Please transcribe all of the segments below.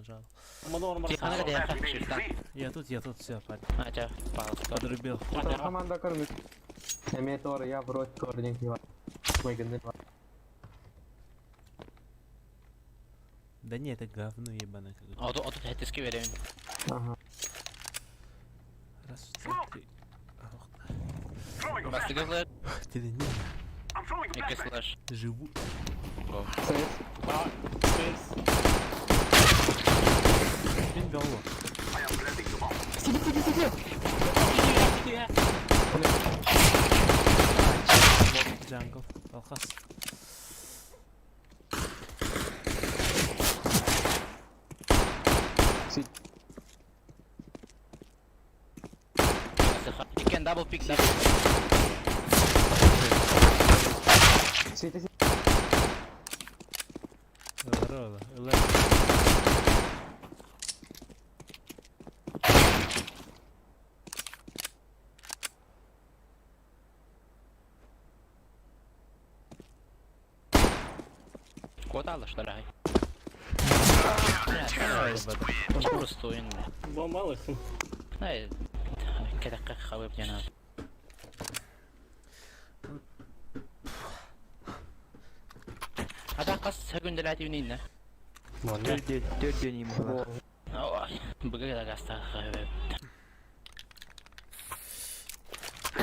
нажал. Тихо, где Я тут, я тут, все, парень. А, ча, палка. Подрубил. Команда кормит. Эмиэ туора я в рот туора диэн майгынныр Да не, это говно ебаное какое-то. Оту оту хеттиски беремин. Ага. Раз, два, три. Бастыгы флеш, Ты не, икки флеш. живу. Сэс. Мин бело. Сиди, сиди, сиди! Джангл. Алхас. Сиди. Иккен дабл пик, дабл. Сиди, сиди. Здорово. Куда алыштар ай? Просто ойын. Бомбалысың. Ай, кедаққа қауып жана. Ата қас сөгүнделәти үнейні. Төрт дөнейм була. Ой, бүгін да гаста қауып.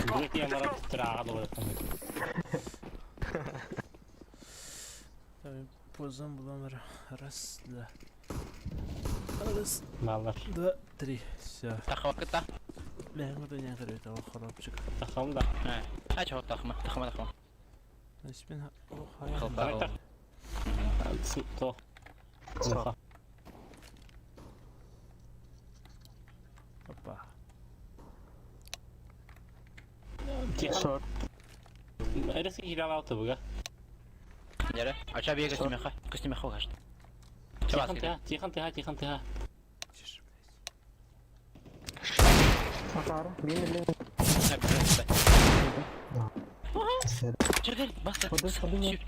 Бүгін кием барып тұраға долы. Давай позам буламыр. Раз, два. Раз, Баллар. два, три. Все. Тахвакыта. Мен вот не говорю, это хоробчик. Тахам да. А чего тахма, тахма, тахма. Значит, мен Хылпа. То. Стоп. Опа. Тихо. Шорт. Эресі кире алты бұға. Нере? Ача бие көстемеха, көстемеха угашты. Тихан тыха, тихан тыха, тихан тыха. Тише, блядь. Атар. Бин блин. Чергел, баста. Ходы, ходы,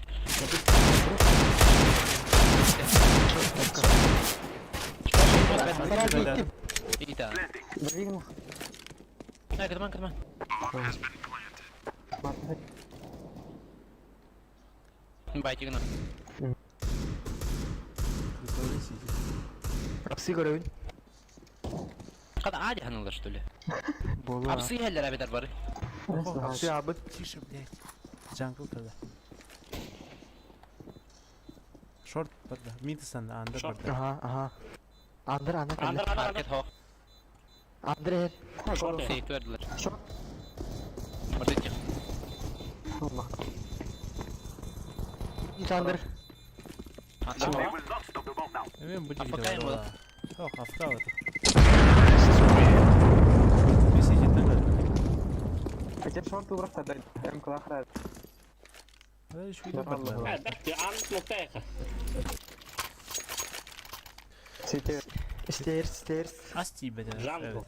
Да, Ита. Двигну. Ай, кадман, кадман. Байтигна. Прикольно сидит. Апсы көрөбүн. Када ади ханылар, что ли? Була. Апсы хеллер абитар бары. Апсы абыт. Тише, блядь. Джангл тогда. Шорт барда. Мидасан, андер Шорт. барда. Аха, аха. Андыр, андыр, Андыр, андыр. андыр, Маркет андыр. хо. Андыр эр. Шорт. Сейт вердилер. Шорт. Орды тих. Allah. Андыр. Андыр. Мен будет АФК ему. Ох, АФК вот. Висите тогда. Хотя шорт убрать тогда. М клахра. Да еще и Да, барда. Ә, бәкті, аны смоктайық. Сити. Стейрс, стейрс. Асти, блядь. Джангл.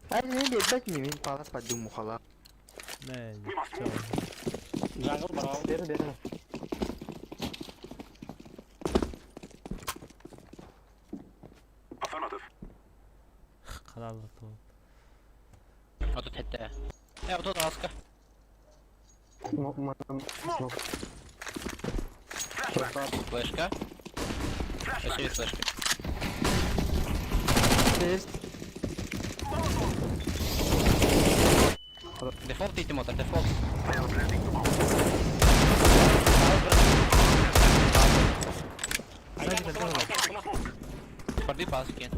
Ай, не бет не мен палас паду мухала. Не, всё. Джангл барау. Бери, бери. Канал то. Отут хетте. Э, отут аска. Смок. Флешка. Еще есть флешка. Стейрс. Дефолт идти мотор, дефолт. Порди паски.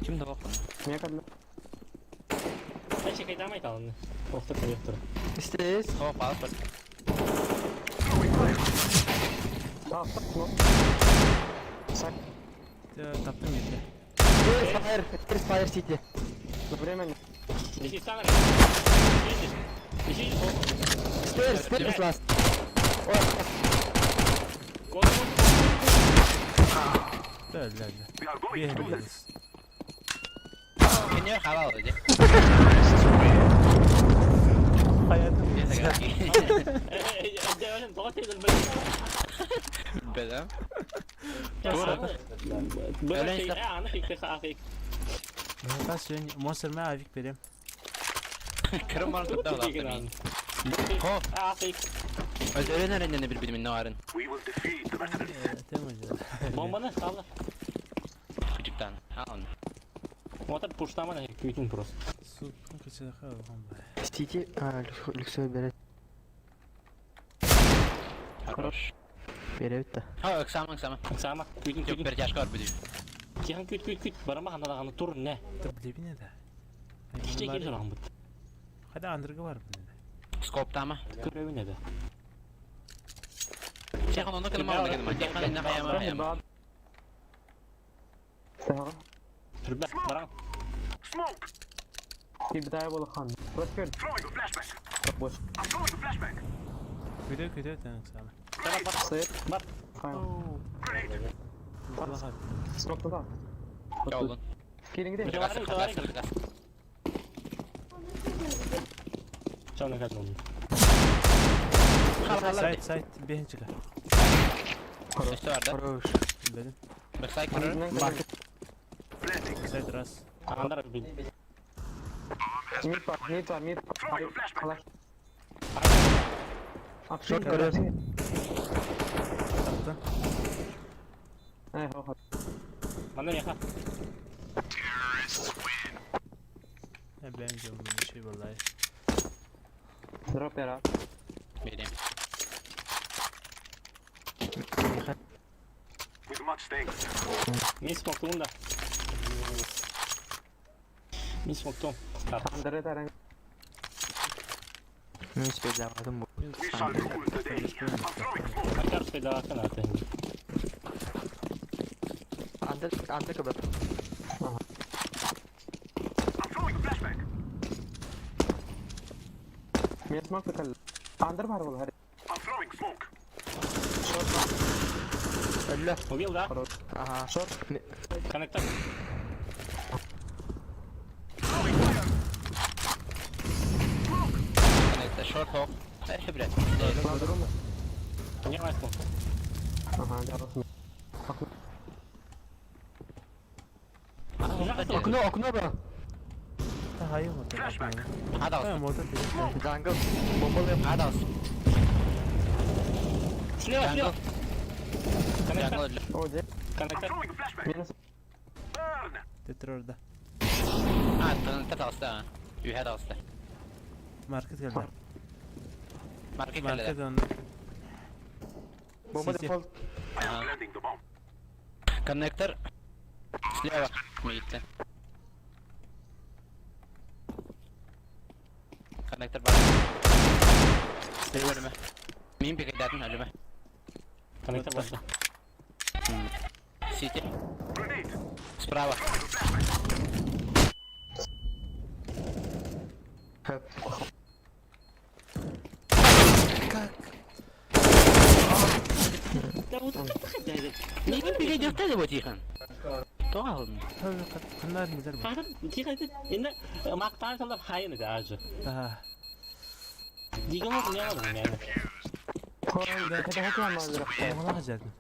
Ким да бакын? Мне как Әші қайдамай талын. Оқты тұр. Стейрс. Хо, пас бар. А, смок. Сак. Таптым ете. Стейрс фаер, стейрс фаер сити. На время Неше станар. Неше. Стейрс, стейрс ласт. Ой, Гол. Да, да, да. Бегай, блядь. Кене халал иди. Хайатын. Бэлэм. Монстр мэ авик берем. Кырым бар турда олар. Хо. Өздөрүн эреннени билбидим инне барын. Бомбаны алла. Күчүктан. Аун. Мотор пуштаман күйтін просто. Сука, кычыдаха алган ба. Сити, люксовый берет. Хорош. Берет да. Ха, ыксама, ыксама. Сама күйтін Жоқ, күйтін. бір тяжко бар бүдүй. Тихан күйт күйт күйт. Барама ханадағаны тур не. Та билебине да. Киче кел сораған бұт. Хайда андыргы бар биле. Скоптама. Көрөбүн эди. Тихан оны кылма, оны кылма. Тихан инне каяма, каяма. Сага. Түрбә, бараң. Кибитая бола хан. Росфер. Бош. Күдө күдө тан сана. Бар, бар. Сыр. Бар. Хайм. Смок туда. Жолун. Кириңде. Бар, бар. Чаны кәдім. Сайт сайт бенчиле. Үстü бар да. Хорош. Билбедим. Бір сайт көрөр. Маркет. Сайт раз. Андар бил. Мид бар, мид бар, мид. Калаш. Шорт көрөр. Таптым. Ай, хо, хо. Мана яха. Я бенчил şey vallahi. Дроп яра. Берем. Мен смоктум да. Мен смоктум. Андыры тараң. Мен спейдавадым бу. Акар спейдаватын аты. Андыр, андыр кыбыр. Мен смок тыкал. Андыр бар бол, хари. Өллө. Убил, да? Ага. Шорт. Коннектор. Шорт хок. Хебрет. Ладрум. Не лайкнул. Ага, жарылсын. Окно, окно бар. Та hayır motor. Адалс. Та motor dedi. Jungle. Bombalıyor. Адалс. Слева, слева. Коннектор. Jungle өллө. О, же. Коннектор. Минус. Tetra orada. А, тыныта алста. Үйе алста. Market geldi. Маркет Market келді. on. Bomba City. default. Коннектор. Слева. Мейтті. Коннектор бар. Өліме. Мен пекедатын өліме. Коннектор башта. Сити. Справа. Хөп. Да вот это хотя Мен пекедерті деп Тихан. Тоға алдым. Kanlar neler bu? бы. Тихо, енді мақтан салып хайын еді ажы. Daha. Деген ол не алды мені. Ona hacerdim.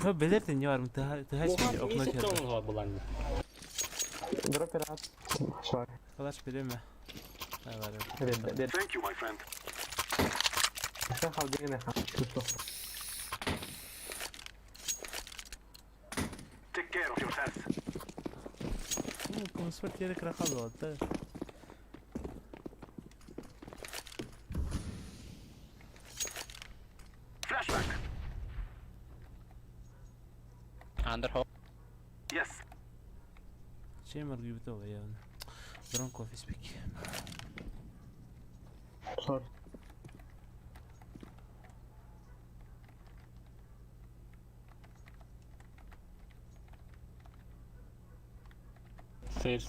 Ha belirtin ne var mı? Daha daha hiç okuna Мен geldi. соқтым бұлан. Дроп яра. Швар. Kalaş bilir mi? Ha var. Бер, бер. Сен хал деген ха. Konser yeri krakal oldu. Андер хоп. Şey var gibi de oluyor yani. Drone office pek. Шорт. Stairs.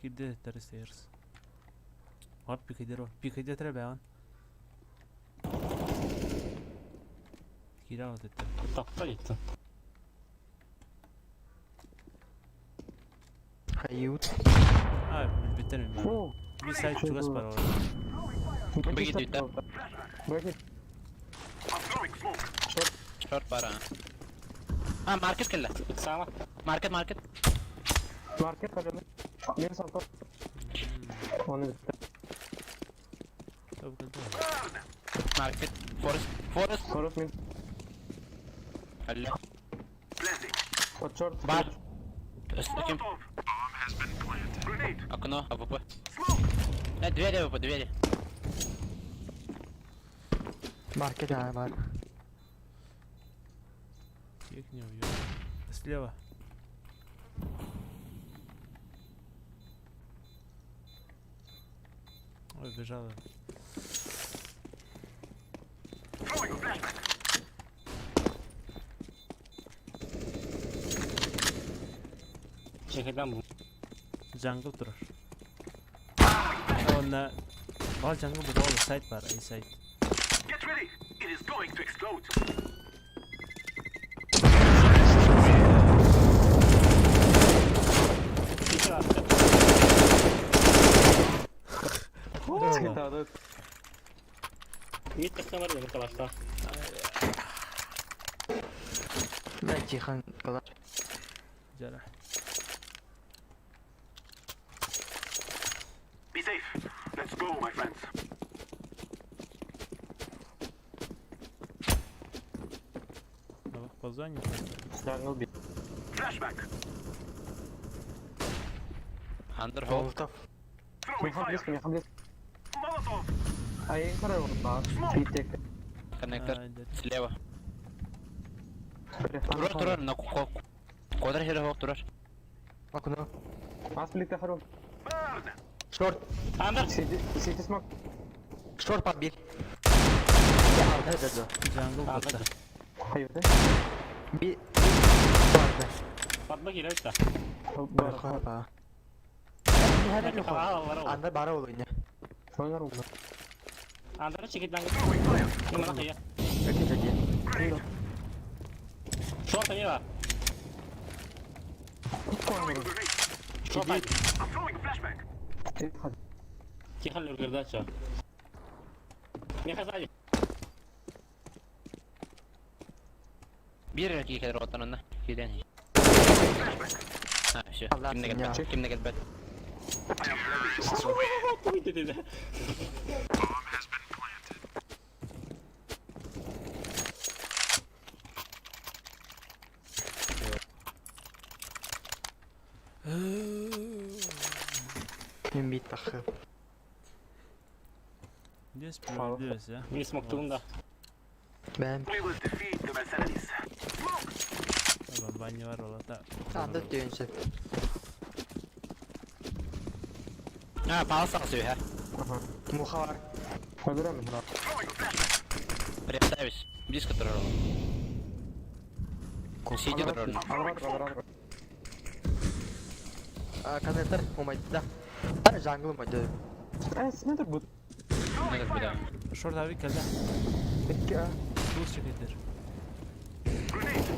Girdi de stairs. Var pikeder var. Pikeder tre beyan. Kira aldı. Тапта кетті. Hayut. А, билбиттэр мин баар. Оо. Би сайт чугас бар ол. Быги дүйдэ. Быги. Шорт бар а. А, маркет кэллэ. Ыксаама. Маркет, маркет. Маркет кэллэ. Мин салта. Оны бүттэ. Топ кэлдэ. Маркет. Форест. Форест. Форест мин. Алло. От шорт. Бар. Ким? Окно, АВП. Двери АВП, двери. Маркет аа бар. Их не уёб. Слева. Ой, бежала. Чекайдан бу. Jungle турар. Онно бал jungle бу ол сайт бар, ай сайт. Get ready! It is going to explode! Икки атты. Тады. Мид тахсан бар дemi калашта. Бля, тихо, калаш. Жара. Be safe! Let's go, my friends! Давай по зоне. Jungle би. Flashback! Андер хол. Молотов. Throwing Меха fire! близко, меха близко. Molotov! Ай, көрөр бар. Битек. Коннектор. Слева. Турар, турар, на ко. Квадрат хер хол турар. Окно. Ас бликте хару. Burn! Шорт. Андер. Сити, сити смок. Шорт подбил. Да, да, да. Jungle Андер. бутта. Хайды. Би. Барды. Батма кире өттө. Бар. Бар. Aa, var o. Анда бара ол ойна. Сонар улы. Андер чекайдан. Throwing fire! Нымана кыя. Өте жеде. Grenade! Шорт эмне бар. Throwing a grenade! Шорт. I'm throwing a flashbang! Тихо лүргердачы. Меха сзади. Бир эрки келер оттан онна. Кирен. А, все. Allah Кимне seni ya. келбет? Кимне келбет? Ой, деди. Мен бит бақы. Здесь справедливость, а? Мен смоктугум да. Бәм. We will defeat the mercenaries! Smoke! Бомба бар ол ата. Анда түйінші. А, палас алсы ха. Муха бар. Öldüremem. Throwing a flashbang! Представись. Близко турар. Сиди турар. Алға тұр, алға тұр. Коннектор умайды да. Жангл умайды. Ә, сен тұр бұд. Кимне келбет? Шорт abi келді. Екі. Туз чекеттер. Grenade!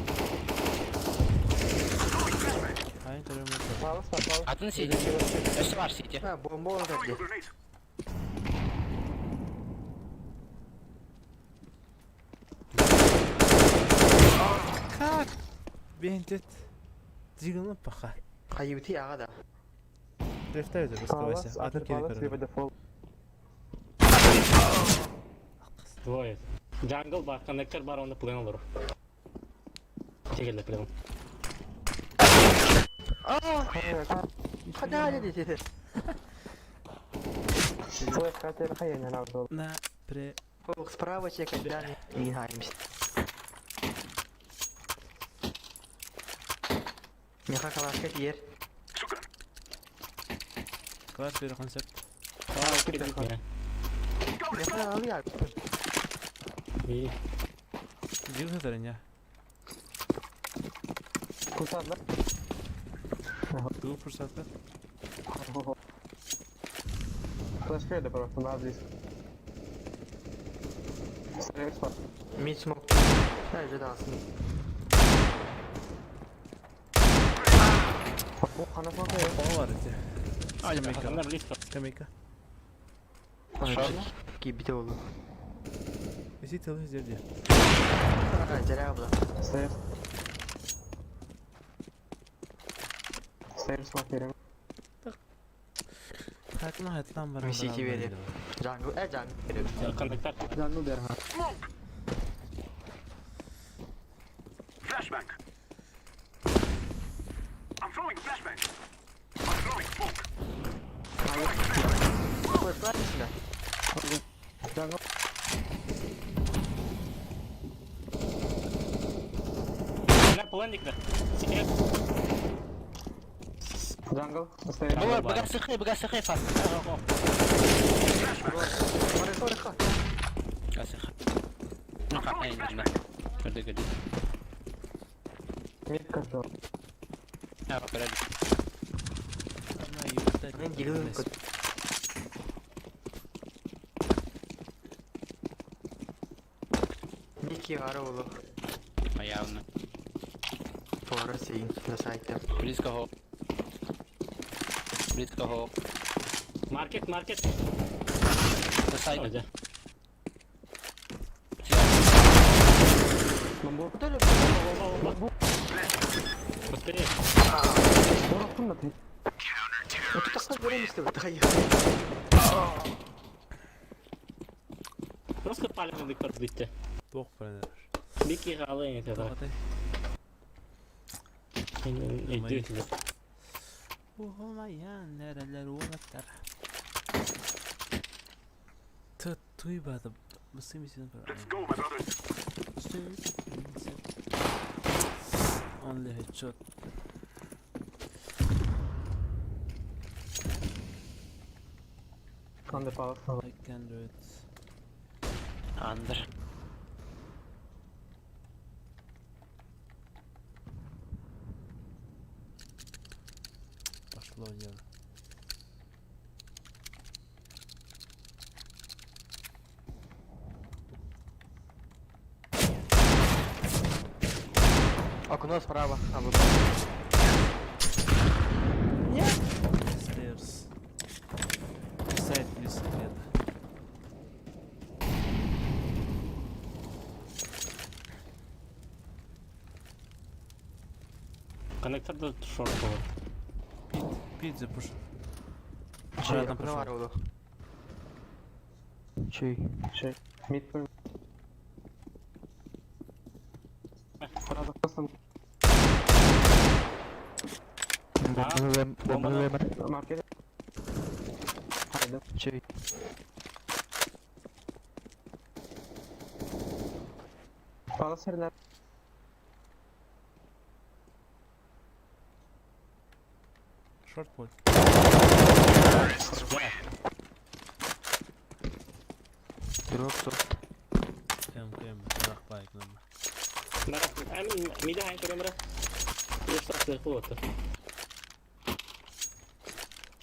Throwing flashbang! Хайын төрөм өтө. Палас бар, палас. Атын сиди. Өсі бар сиди. А, бомба Throwing a олады. grenade! Как? Бентет. Диганы паха. Қайыути аға да. Рефтайды Палас, басқалайся. Атын атыр керек палас, либо көрөм. дефолт. Двое. Jungle бар, коннектор бар, онда плен олор. Чекелде плен. Қада деді. Флэш катер хайын ана На пре Ох, справа чекать, да, не хаемся. Меха калашка тиер. Шукра! класс бер концепт. Аа, кетти. Go, let's go! Меха алый И Диганы төрөм. Кусадlar. Ду фурсатта. Флэш кайда просто на близко. Стрелять бар. Мид смок. Да, жидасын. О, қана смок О бар эти. Скамейка. Она близко. Скамейка. Киирбитэ буолуо. Иси тылы жерде. Дьэрээ була. Stairs. Stairs смотрим. Хатма хатлам бар. Мен сити берем. Jungle, jungle. Connector. Jungle бер ха. Smoke. Flashbang. I'm throwing flashbang. I'm throwing smoke. Throwing flashbang. Флеш сюда. Jungle. Она планник да. Секрет. Jungle. Stairs. Бага бага сыхай, бага сыхай фаст. Хорошо, хорошо. Бага сыхай. Ну как, я не знаю. Көрдө көрдө. Mid control. А, порядок. Мен дигл Микки гара болу. Явно. Фора син на сайте. Близко хо. Близко хо. Маркет, маркет. За сайт. Ой, да. Бомбу. Быстрее. Короктум да ты. Тут такой берем с тобой. Просто палевный көрдүттэ. Туох баран. Микки галы это. Тагытай. Идите. Оғылмаян нәрәләр олаттар. Туйбады. Бысым сен Let's go, my brothers. Only headshot. On the palace. I can do it. Андер. Пошло дело. Окно справа. А вы Stairs. Сайт без секрета. Connector да short было. Пит, пит запушил. Чүй, Обратно окно пошел. гара болу. Чүй. Шей. Mid control. Сразу просто Бомба. маркет. Хайда. Чүй. Palace yerler. Short пол. Дроп топ. МКМ. Рахпайк нам. Мара, мида хай көрөмрө. Ешта кылып.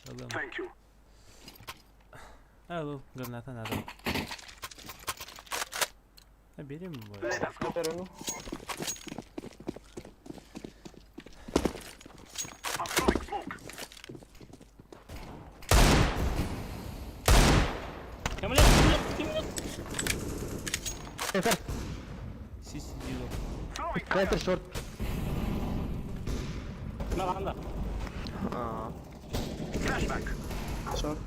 Алым. Thank you. Алло, граната надо. А берем его. Let us go. Берем. I'm throwing smoke. Кемле, кемле, кемле. Сиси дигл. Throwing fire. Connector short. Мына анда. А, Flashbang. Short.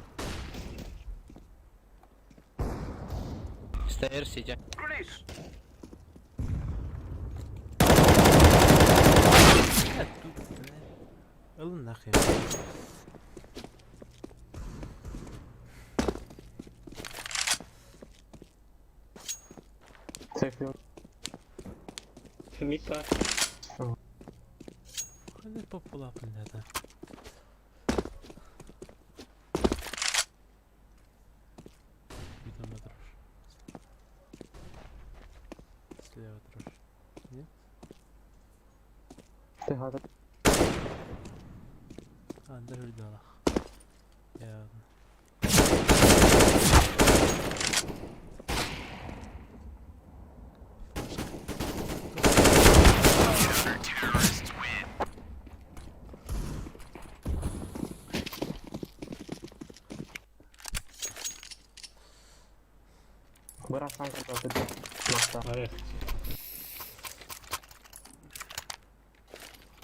Stairs сидя. Grenade. А тут, бля. Алын нахуй. Safe. Микка. Ханы попула, блядь. Видно дрожь. Слева дрожь. Нет? Ты хата. А, даже видала. Я Наверх.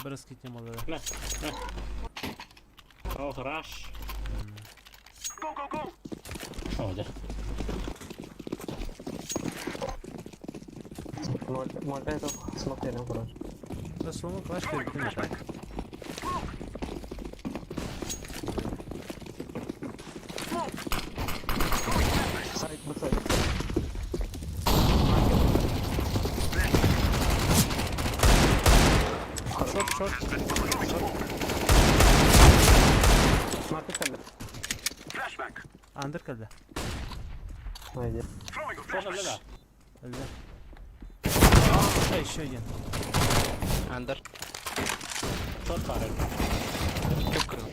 Бырыскит не молодой. На, на. Ох, раш. Go, go, go! О, да. Да сломал клаш Throwing a flashbang. Smoke! Smoke! Throwing flashbang. Шорт, шорт. Throwing smoke. Flashbang. Андер кэллэ. Throwing a Можно flashbang. да. Өллө. А, еще один. Under. Short баар. Кып-кызыл.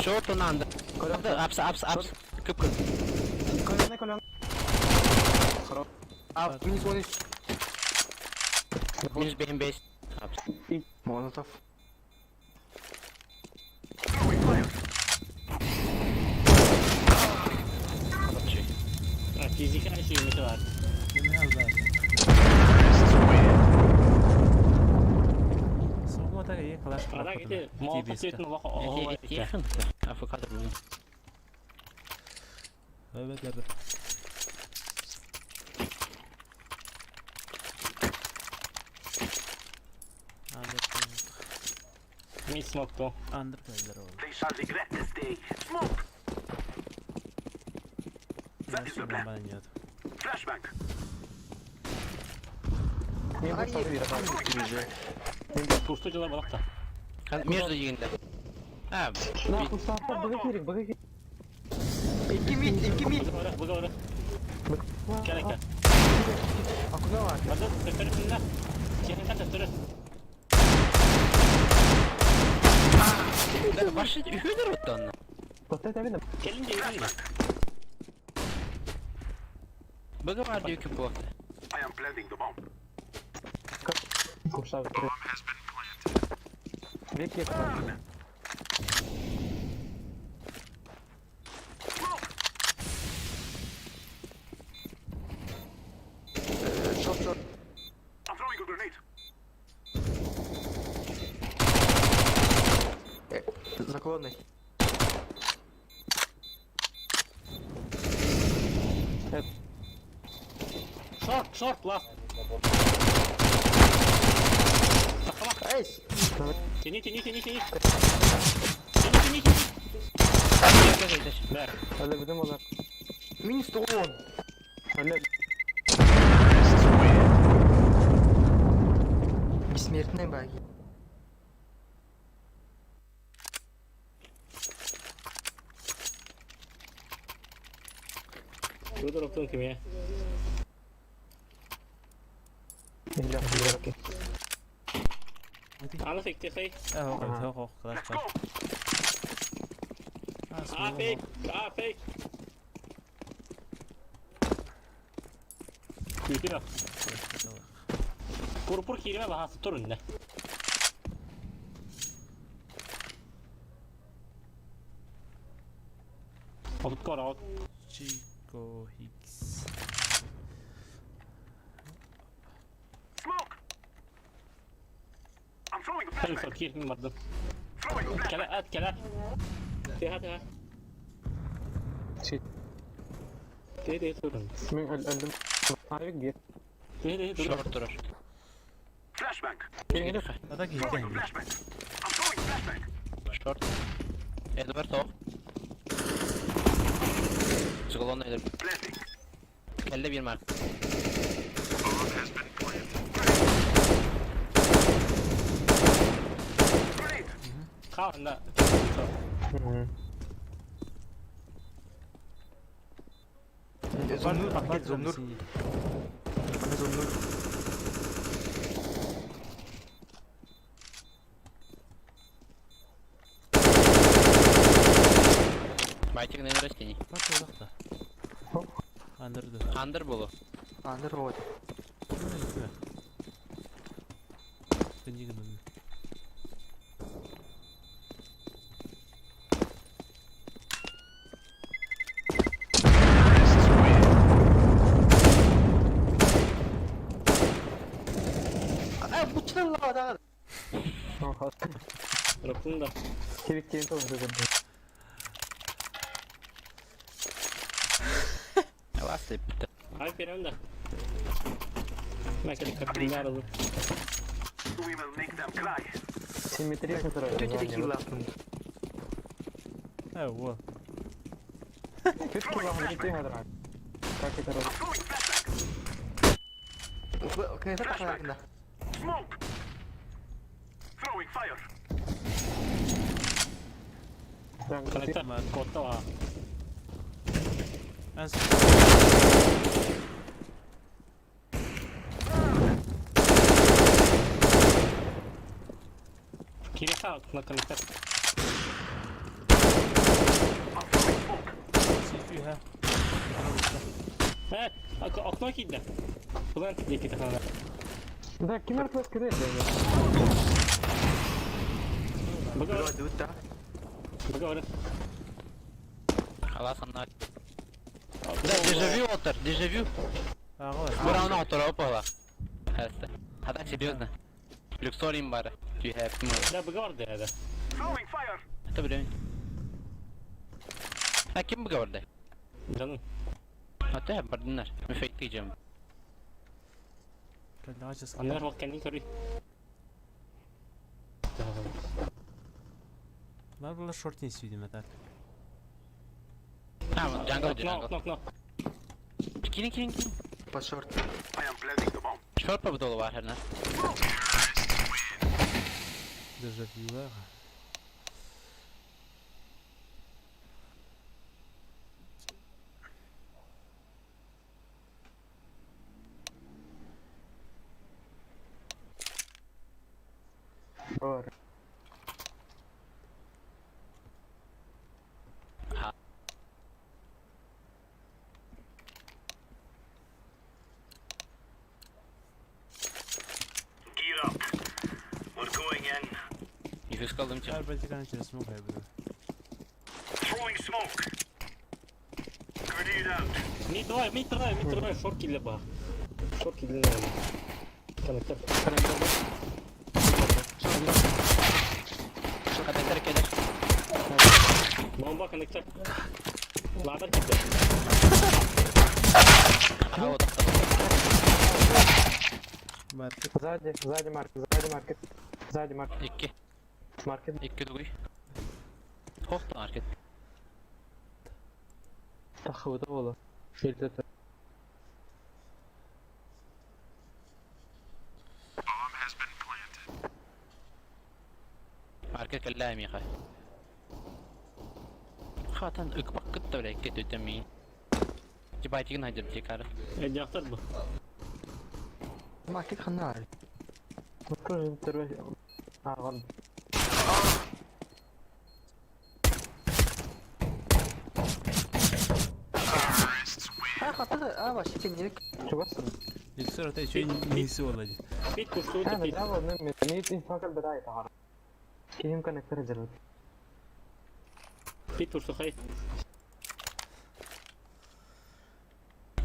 Short он under. Apps, apps, apps. Кып-кызыл. А, минус он Минус бэм бейс. Апс. Молотов. Throwing fire. А, физика еще и металл. Кими алда? Сугмата е клаш. Ада кити молотов цветин лох оҕо. АФК да был. Evet evet. Андер. Мид смок то. Андер кэллэр ол. They shall regret this day. Smoke! That is the plan. Нет. Flashbang. Курсу дьыла балакта. Между дегенде. А, Икки мид, икки мид. Быга быга быга. Кэлэкэ. Окно бар. Бады төттөрүсүндө. Чехин төттөрү. да, ваши үһүнөр оттон. Келин дейин. Быга бар дүйкү бу. I am planting the bomb. Smoke! Short, short. I'm throwing a grenade. За колонной. Short, short last. Эй! Тяни, тяни, тяни, тяни. Тяни, тяни, тяни. Да. Минус он. Бессмертные баги. Федоров кимия. Аны фиктихей. Ох, ох, клаш, Let's клаш. go! А фейк, а фейк. Күйдүрө. Пурпур кириме бахасы турунда. Отут кора от. Чико Хикс. Smoke! I'm throwing a Хэл flashbang. кирмин бардым. Throwing a flashbang. Кэлэ ат кэлэ. Тэха тэха. Тэ тэ турун. Тэ тэ турун. Short турар. Flashbang. Ата Throwing a киһи. flashbang. I'm throwing a flashbang. Short. Эдвард ох. За колонной. Planting. Кэллэ бир марк. Grenade! Хаанда. Зумнур, пакет зумнур. Зумнур. Байтик на растений. Андерду. Андер болу. Андер вот. Книганы. Тыллаабатаҕын. Дроптун да. Кириккиэн толору көрдüm. Ласты. Ай берем да. Мәкеле капилляр алып. We will make them cry. Симметрично Тетя тұрады. киллаппын. Э, вот. Түт киллаппын, кетейін адырған. Как это работает? Throwing flashbang. Князя тахаларында. Smoke. Throwing fire. Коннектор кодта ва. Эн Киреха на коннектор. I'm throwing smoke. сүйхэ. Э, окно кийді. Плент деки тахана. Да, кимер флеш кіреді. Бага, Дута. бага, Аласанна. Да, дежавю отыр, дежавю. Ага. Буравна отыр, опала. Хәсті. А так серьезно. Люксорим бар. You have more. Да, бага бар деді. Throwing fire. Это время. А ким говорды? Жаным. А ты бардынар. Мен фейк diyeceğim. Кәлді Аннар вак кәнин көрі. Бар была шорт не сүйдім это. А, вон джангл, Окно, джангл. окно, окно. Кирин, кирин, кирин. Под шорт. I am planting the bomb. Шорт побудолу бар херна. Дежавю. Бар. Gear up. We're going in. Yüz kaldım çam. Her belki tane içerisine koyabilirim. Throwing smoke. Grenade out. Мид давай, мид давай, мид давай, шорт килді ба. Шорт килді. Коннектор. Коннектор келер. Бомба коннектор. Ладер килді. А вот. Маркет. Сзади, сзади маркет, сзади маркет. Сзади маркет. İki. Маркет. İki дугуй. Хоп маркет. Тахуды болы. Шелді тұр. Маркет келләм яха. Хатан ыкпак кытта белә кет өтәми. Тибайтигин хайдыр тикары. Э, жақтар бұл. Маркет ханар. Тоже тұр. Ағын. А, хатыр, а, вообще кеннелик. Чугасың? Люксор это еще не олады. Пит кушту, Ә, пит. да, оны мен инфакл бір айт ағар. Киім коннектор жүрді. Пит кушту хай.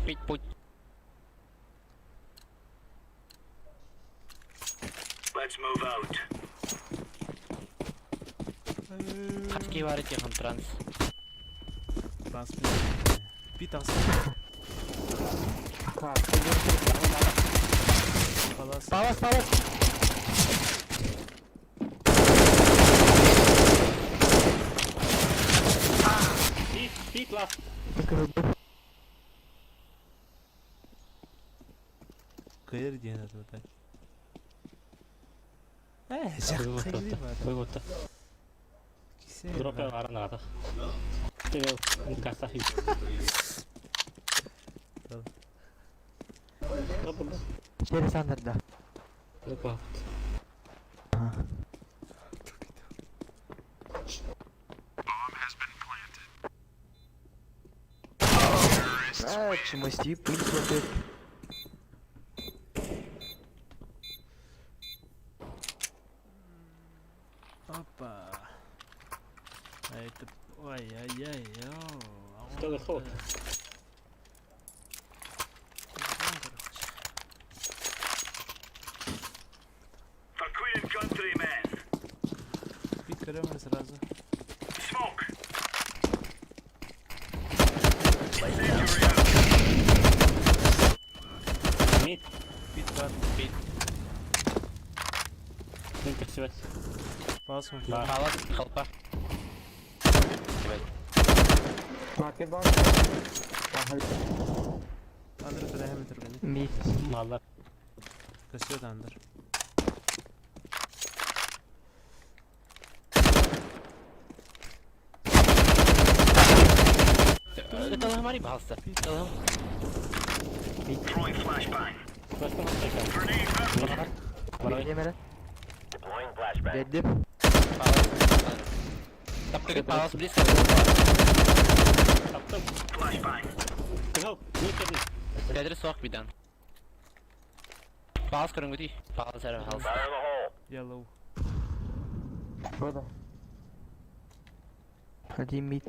Пить путь. Let's move out. Хаски бар екен транс. Транс. Пит алсын. Так, Палас. Палас, палас. Пит, пит лас. Кайыр диэн это вот. Э, жақ Выводта. Дропе аран ата. Тебе гаста хит. Через андерда. Опа. А, чемости, пыль смотрит. Опа. А это... Ой-ой-ой. Кто заход? countrymen. Пик көрөмөр сразу. Smoke. Incendiary out. Mid. Пит бар. Бит. Мин көстүбэт. Палас мын. Бар. Палас халпа. Evet. Market var. Aha. Андыр кыда hemen турганы. Mid. Маллар. Көстүбэт андыр. Это ломари пожалуйста. Throwing flashbang. Başka nasıl tekrar? Grenade out. Бар. Bilemeden. Dedim. Тапкы палас близко. Таптым. Flashbang. Кызыл. Не кедin? Тетрис соқ бидан. Палас көрүнгү Палас әрі палас. Yellow. Burada. Hadi mid.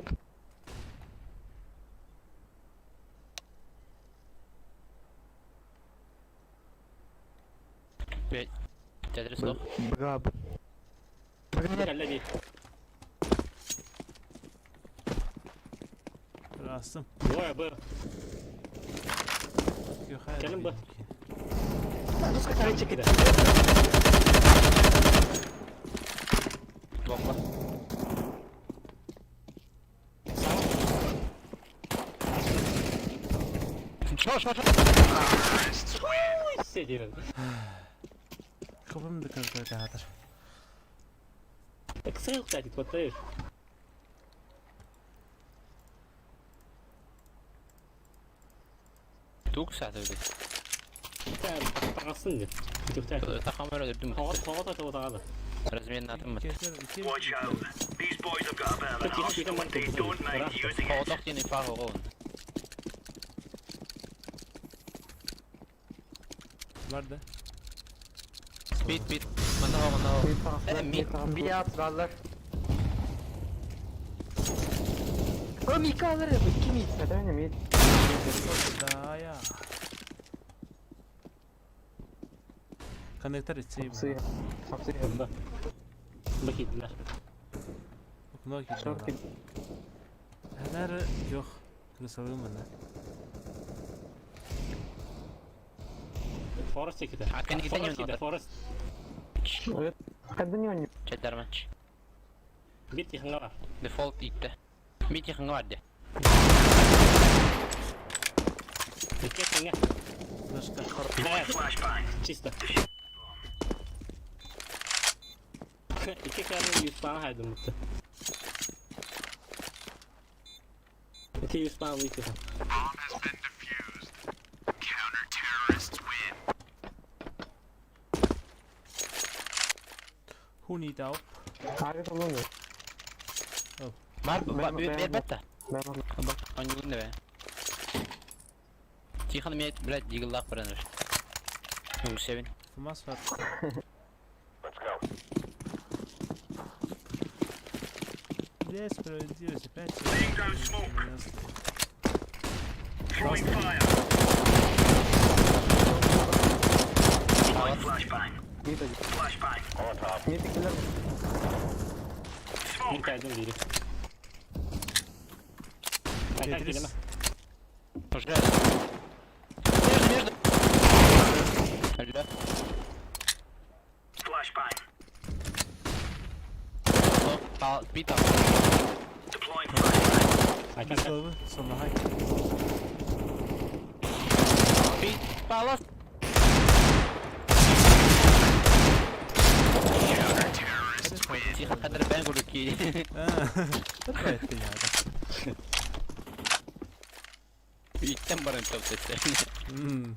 Тетрис соқ. Bravo. Кэллэ дии. Астым. Двое Б. Кэлин Б. Чекит. Бомба. Шо, шо, шо. Сидин. Копым да көрдө театр. Так сел, кстати, вот ты. Тук сәті өдік. Тағасын деп. Күтіп Тақамыр өдірдім. Тоғыз тоғыз айтып отырады. Размен атым. Watch out. These boys have got a bit of an Peki, arsenal, but they don't mind using it. Тоғытақ дені фағы оғын. Бар да. Бит, бит. Манда хо, манда хо. Mid tarafı. Э, mid. tarafı. Bir at varlar. Oğlum iki alırım. İki mid. Neden öyle mid? Да я. Коннектор идти. Hapsi. Hapsi. Б. Б киттилер. Окно Short киди. kid. Ханар yok. Крысалым мына. Форест киті. Акын китен Форест киті, yönü. Форест. Evet. Kadın yönü. Четермач. Бит тихыңа бар. Дефолт итті. Мит якынға барды. Икки тиңе. Флешка. Да, Flashbang. чисто. Икки кәрін 100 пана хайдым бітті. Ити 100 пана выйти. Who need help? Harika kullanıyor. Бар, Ben- бар, ben- бер бетті. Ben onu. Ойын бе. Тихан мен, блядь, дигіллақ бір әнір. Өңгісебін. Фумас var. Бля, справедливость опять. Laying down smoke. Throwing fire. Throwing flashbang. Mid acı. Flashbang. Mid killer. Мин Smoke. кайдым дейді. Айтан Тетрис. келеме. Уже. Между, между. Алло. Flashbang. Пал, бита. Deploying flashbang. Айтан Словы, Солохай. Бит, палас. Тихан қадір бән көрі ки. Это я. Иттен барын топ десе. Мм.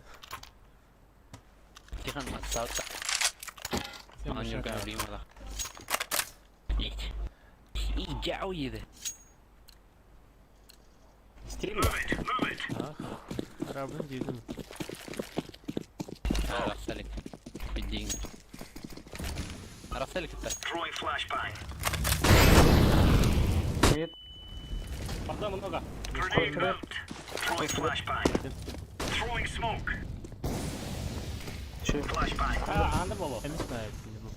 Тихан саута. Маған юрген өлейм ола. Ит. Ит, жау еді. Стрим. Move it. Move it. Ах, Рабын дедім. Арасалик. Биддиң. Арасалик это. Throwing flashbang. Mid. Правда много. Grenade out. Throwing flashbang. Throwing smoke. Şey. Flashbang. А, анда болу. Эмес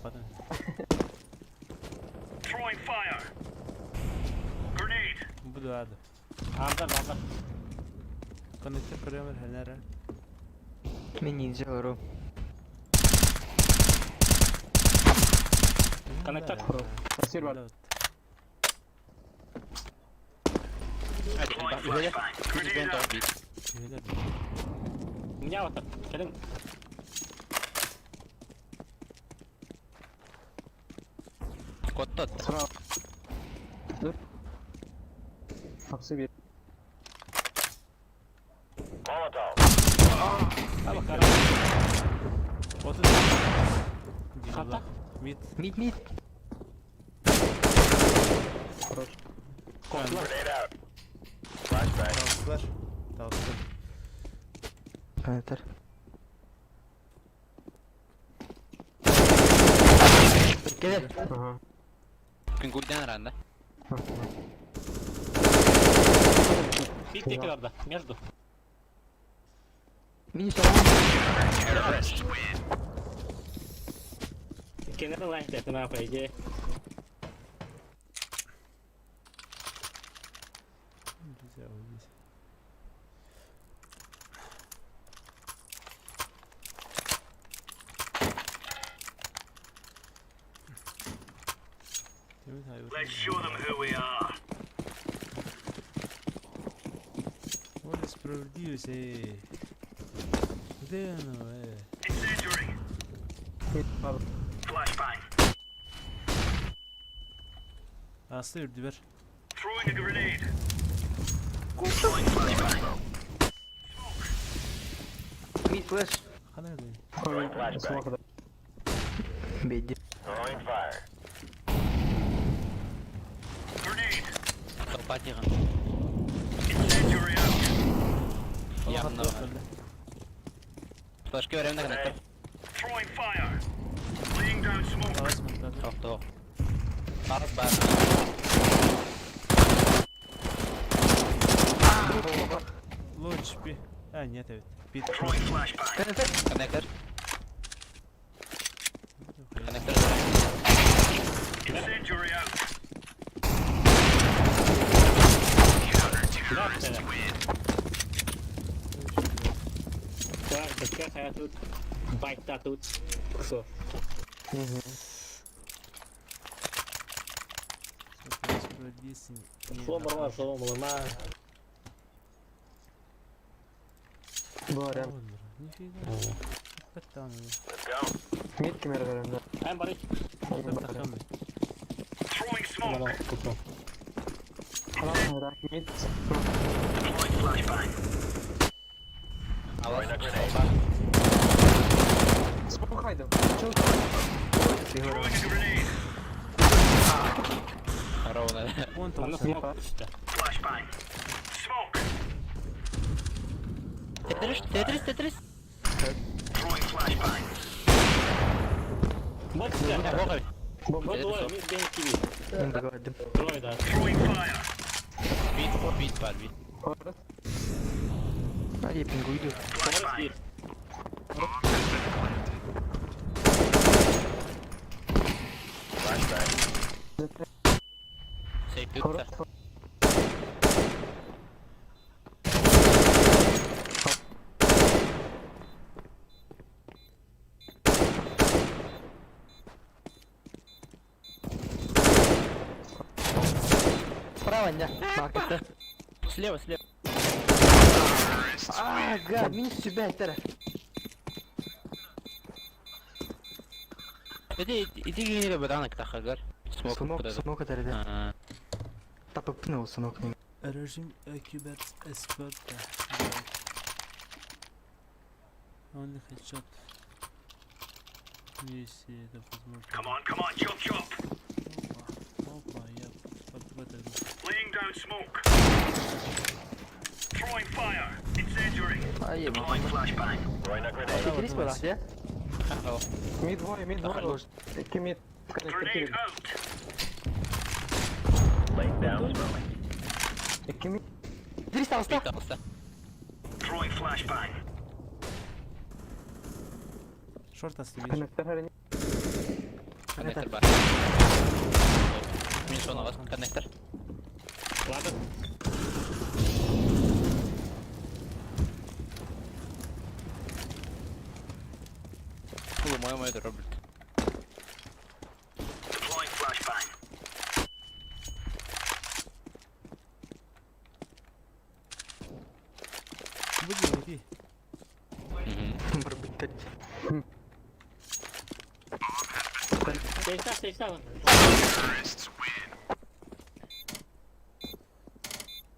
па Тыппатын. Throwing fire. Grenade. Бу да ады. Андер, андер. Коннектор көрөмөр хэнэрэ. Мен ниндзя олору. Коннектор. Спасибо. Deploying flashbang. Grenade out. У меня вот так. Кэлин. Коттот. Справа. Dur. Hapsi bir. Аба, хорош. Отут. Хата? Мид. Мид, мид. Хорош. Котлар. Тауыстылар. Тауысты. Коннектор. Келер. Ага. Күнгүлден аранда. Пик текелерде. Между. Минус алан. Кенерин лайн тетин по идее. Нельзя убить. Let's show them who we are. Воля справедливость, эй. Где оно, э? Incendiary. Mid var. Flashbang. Aslı үрдүбэр. Throwing a grenade. Deploying flashbang. Мид флеш. Хана эдэ. Smoke da. Беди. Grenade. Толпатиган. Incendiary out. Явно. Флешки временно коннектор. Throwing fire. Laying down smoke. Тауыс мықтады. Тоқ, тоқ. Барыс бар. Луч пи. А, нет, эбит. Пит. Throwing flashbang. Коннектор. Коннектор. Коннектор. Incendiary out. Да, Так, так, я тут. Байта тут. Все. Справедливость. Сломарма, сломарма. Bu arada. Нифига. Паттан. Mid kime verelim? Эн барыч. Тахам. Throwing smoke. Мана куту. Tamam mid. Deploying flashbang. Алас. Smoke haydi. Çok. Throwing a grenade. Ровно. Вон Аны там. смок түштү. Flashbang. Smoke. Тетрис, тетрис, тетрис. Throwing flashbang. Вот сюда. Бога. Вот двое, мид бен киви. Мен бөгөдүм. Трое, да. Throwing fire. Бит, бит бар, бит. Orası. А я пингуйду. Форест бир. Сейф tuttu. Orası. Справа, не. Маркетте. Слева, слева. А, гад, минус тебя, тера. Иди, иди генери баданок тахагар. Смок. Смок, смок это А, Тапыпнул смок. Режим Киберт Эсперта. Он хедшот. Если это возможно. Come on, come on, chop chop. Опа, опа, я под это. Laying down smoke. Throwing fire. Incendiary. А я Deploying flashbang. Тетрис была, где? Mid var mid var. İki mid. Connector Grenade girdi. out. İki mid. Тетрис алста. Бит алса. Throwing flashbang. Шорт оставишь. Connector her. Коннектор бар. Минус он аҕыс коннектор. Ладно. Кулу мое мое Роберт. Deploying flashbang. Будем идти. Барбыттар. Сейфта, сейфта.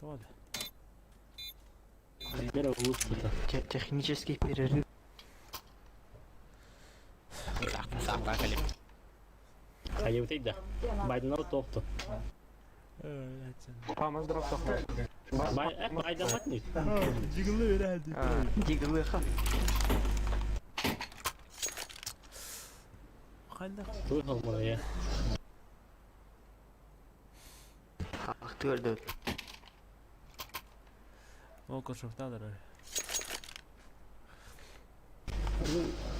Тода. Бера улуста. Технический перерыв. Так, так, кали. Хайыбытай да. Байден тоқту. Памас дроп тохтоо. Байден матник. Жигулы верәди. Диглыха. Кайда? Слышал мұны, я. Ах, твердо. О, кошофтадыр.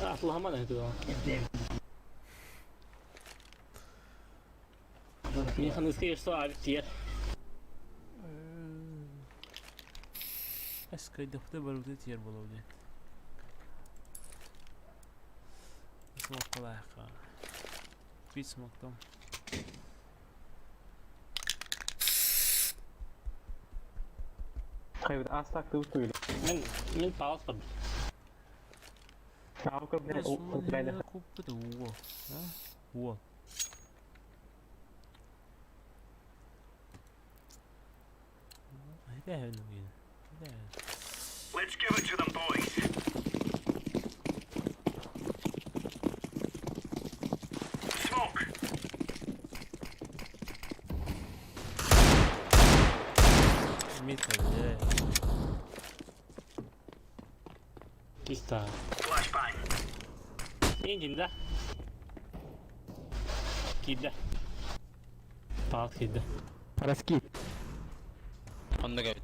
Атылғаман әйтіп. Мен ханыске что авик тиер. Эскай дөхтө баруды тиер болуды. Смок калайка. Бит смоктом. Хайвд астак ты утуили. Мен мен палас бар. Аука бля бля. Купты уо. А? Уо. Let's give it to them, boys. Smoke. Митка, где? Киста. Flashbang. Мен да. Киді. Палас киді. Раскид. Онда кабит.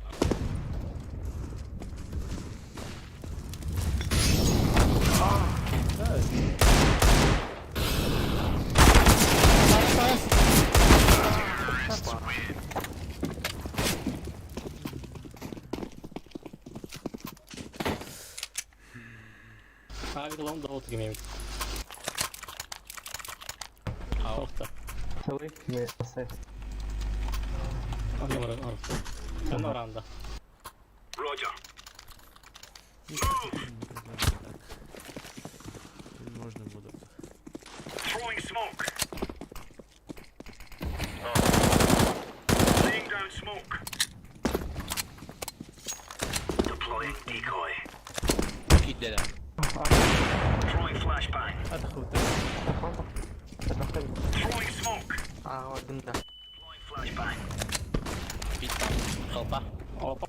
Авик лон да отыр кемеміз. Ау. Тоқта. Целый не сет. Аны бар, аны. Оны оранда. Roger. Можно буду. Throwing smoke. Laying down smoke. Deploying decoy. Кидде. Throwing flashbang. Атахута. Throwing smoke. А, вот дым да. Deploying flashbang. Бит. Толпа. Опа.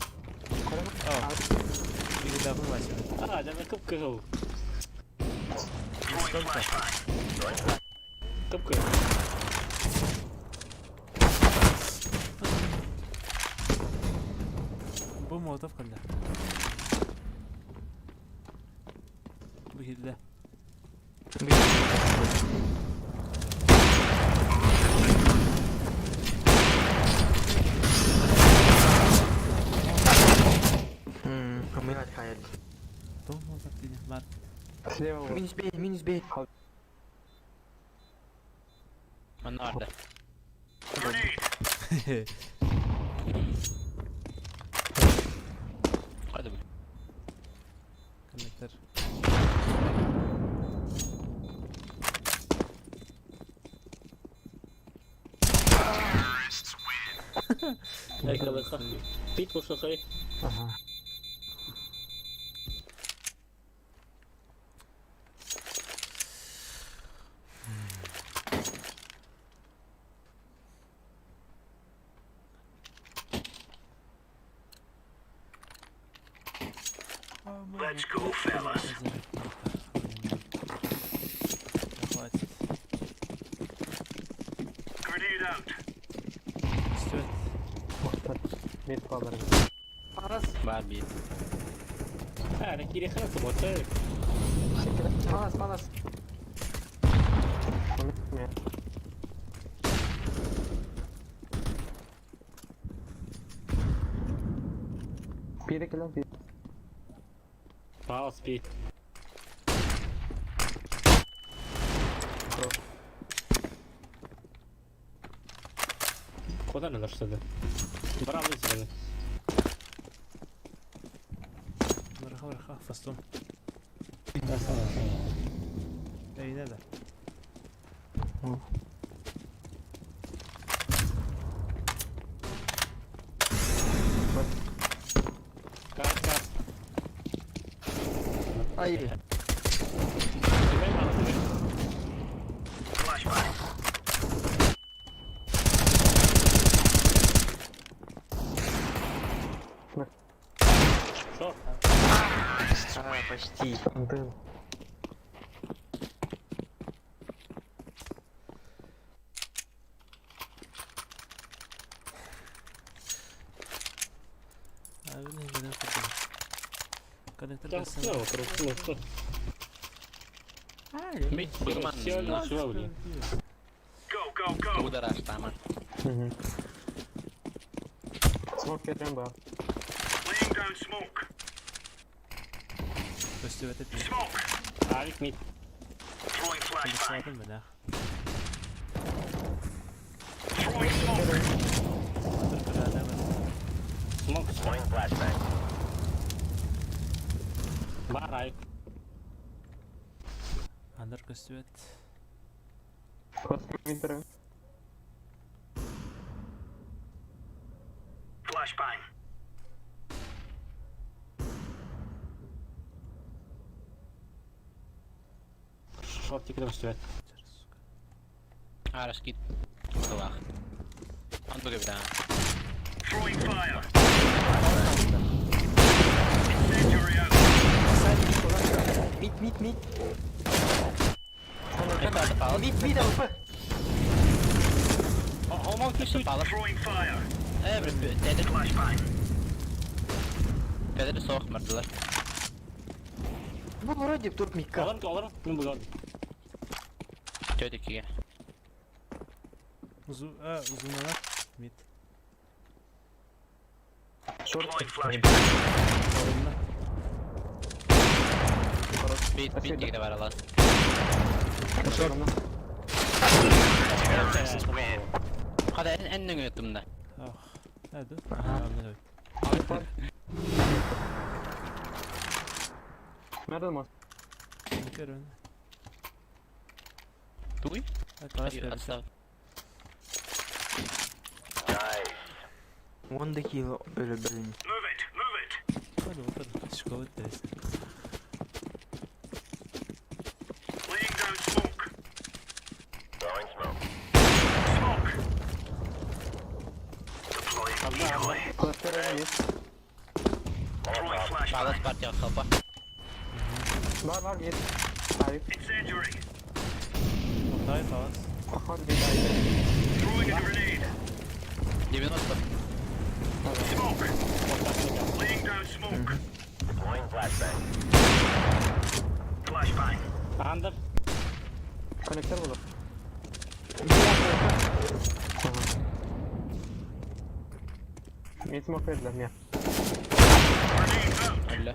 Бигда вылазит. А, жаңа кып кызыл. Throwing flashbang. Кып кызыл. Бу молотов когда? Бу хилде. Умирать хаят. Том молотов дейді. Бар. Слева вот. Минус бей, минус бей. Онда арда. Grenade. Кайда бу? Коннектор. Айкалықа. Бит бошақай. Ага. Let's go, fellas. Хватит. Grenade out. Стоит. Мид калдыр. Парас. Бар бит. А, кире ханасы боты. Палас, палас. Мэ. Биирэ кэлэн биир. Паус пи. Куда надо что-то? Браво, зеленый. Быраха быраха фастом. Эйне да. Кас, кас. Ай. Тебе надо, тебе. Flashbang. Шо? А, почти. Антен. А не не не. Коннектор Там бассейн. снова вокруг, ну что? Мид быгыман. Все, ничего, блин. Go, go, go. Удараштаман. Смок кетен бар. Laying down smoke. Көстүбэт этим. Smoke. Авик мид. Throwing flashbang. Саатын бэнэх. Throwing smoke. Смок. Бар, авик. Андыр көстүбэт. Космитр. Flashbang. Шортик там стоит. Сука. Араш кит. Кылах. Андыга бира. Throwing fire. Incendiary out. Мид, мид, мид. Это палып. Мид, мид, АВП. Палып. Throwing fire. Э, бір тедер Flashbang. тедер соқ мырдылар. Бу вроде тут мика. Аларым, аларым. Мен буган. Төдекеге. Узу, а, узунана. Мид. Шорт. Deploying flashbang. Алынна. Бит бит дегеде бар алас. Шорт. Када эннең өтүмдө. Ах. Әді. Ага. Nereden mas? Көрөн. Туй? Класс бербит. Отстав. Он декил өлө блин. Move it. Move it. Hadi bakalım. Школа тест. Laying down smoke. Smoke. Deploying decoy. Cluster есть. Throwing flashbang. Палас партия халпа. Бар бар мид. Айып. Incendiary. Отай палас. Походу мид айып. Throwing a grenade. 90. Smoke. Laying down smoke. Flashbang. Андер. Коннектор olur. Mid smoke verdiler ya. Grenade out. Өллө.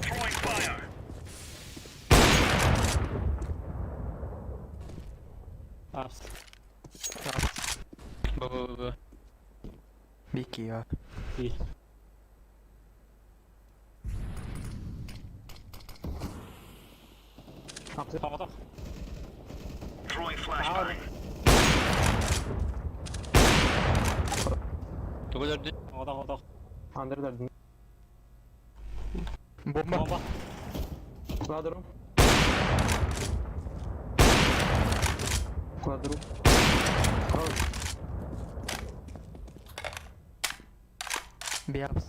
Throwing fire. Апс. Бу бу бу бу. Бики я. И. Апсы. Тоғытақ. Throwing flashbang. Тугу дөрдү. Тоғытақ, тоғытақ. Андер дердin. Бомба. Бомба. Ладру. Ладру. Хорош. Биапс.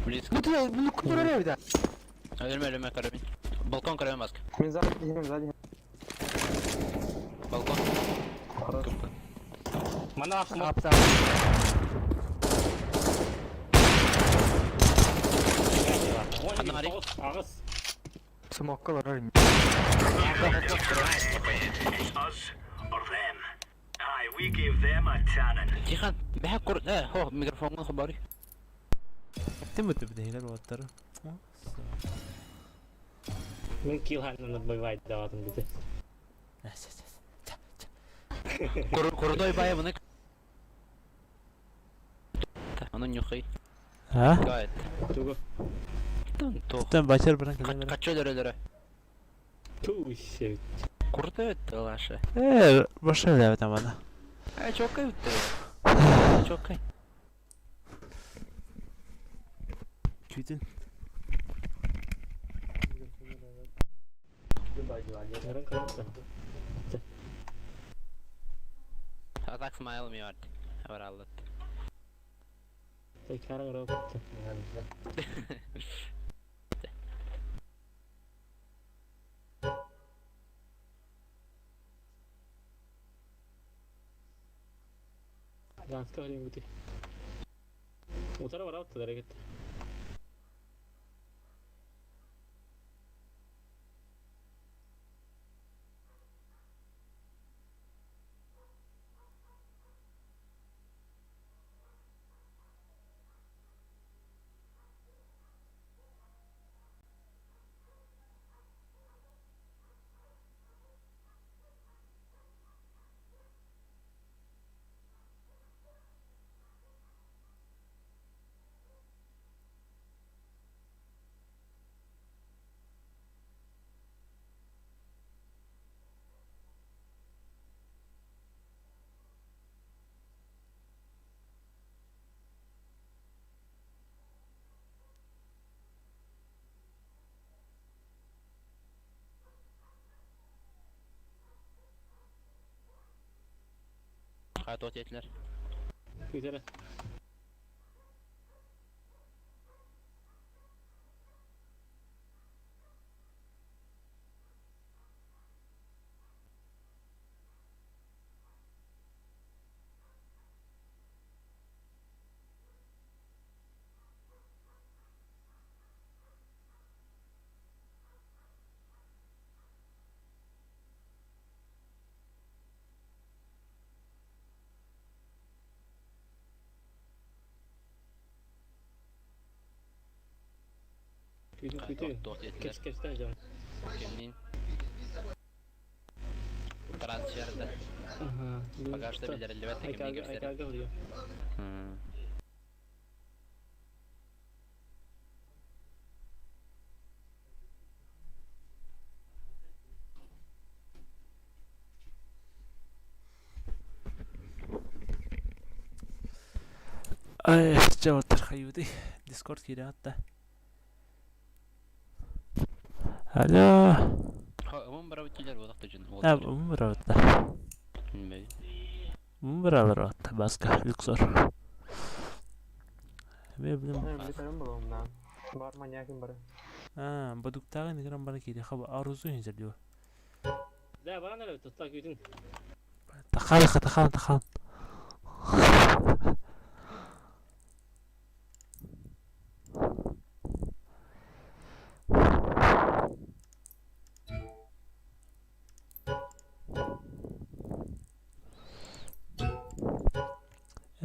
Близко. Ну ты, ну куда да? Өлмө өлмө карабин. Балкон карабин баска. Мен сзади, мен сзади. Балкон. Хорош. Купа. Мана апс. Апс, апс. Анарик. Ағыз. Смокка бар. It's us or them. Тихон, бэһэ кур... Э, хо, микрофоҥҥун хоборый. Тим буту бүтэһигэр уоттары. Мин килл ханнанар бойвайдаатым бити. Крутой бай бұны. Ону нюхай. А? Гайд. Тугу? Тух. Тан бачар баран кэлэн баран. Качча өлөрөлөрө. Туу сет. Крутой это лаша. Э, баша ләбет амана. Э, чокай өттө. Чокай. Күүтүн. Нарын кырымса. А так смайл ми арт. Авараллат. Tekrar ырып. Данска харин бути. Утара барап та дәрәгет. Хата етілер. Күтәрә. Күтүн күтүн. Тоқ етілер. Кеш кештен жан. Кемнин. Трансферді. Ага. Пока что билдирилбэт кимни кепсер. Айкага oluyor. Ай, жаваттар хайуди. Дискорд кире атта. Алло. Умун барабыт килер бодақ түжін. А, ум барабытта. Ум барабытта. Баска, Люксор. Мен билем. Билем булуумна. Бар маньякин бары. А, бадуктагы нигран бара кире хаба арузу хинзер дио. Да, баран эле тутта күтүн. Тахал тахал тахал.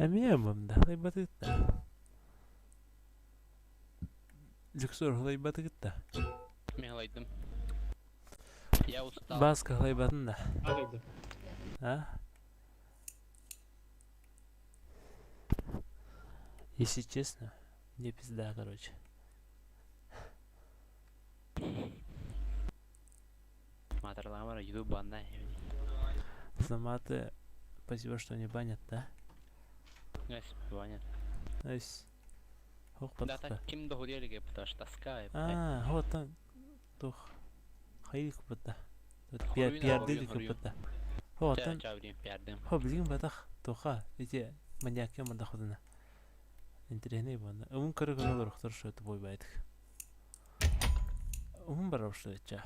Эмиэ мында хлайбатыгытта. Люксор хлайбатыгытта. Мен алайдым. Я устал. Баска хлайбатын да. Агайды. А? Если честно, мне пизда, короче. Матарламара юду банна. За маты спасибо, что не банят, да? Гайс, баня. Найс. Хох Да, батта. так ким дохудели потому что тоска. А, вот там. Тух. Хайли купата. Хоруйна, Пиарды хоруйна, хоруйна. купата. Вот там. Чаври, пиардым. Хо билген батах. Туха. Эти маньяки манда ходына. Интересный банда. Ум көрө көрө олор что это бой байтык. Ум барап что это.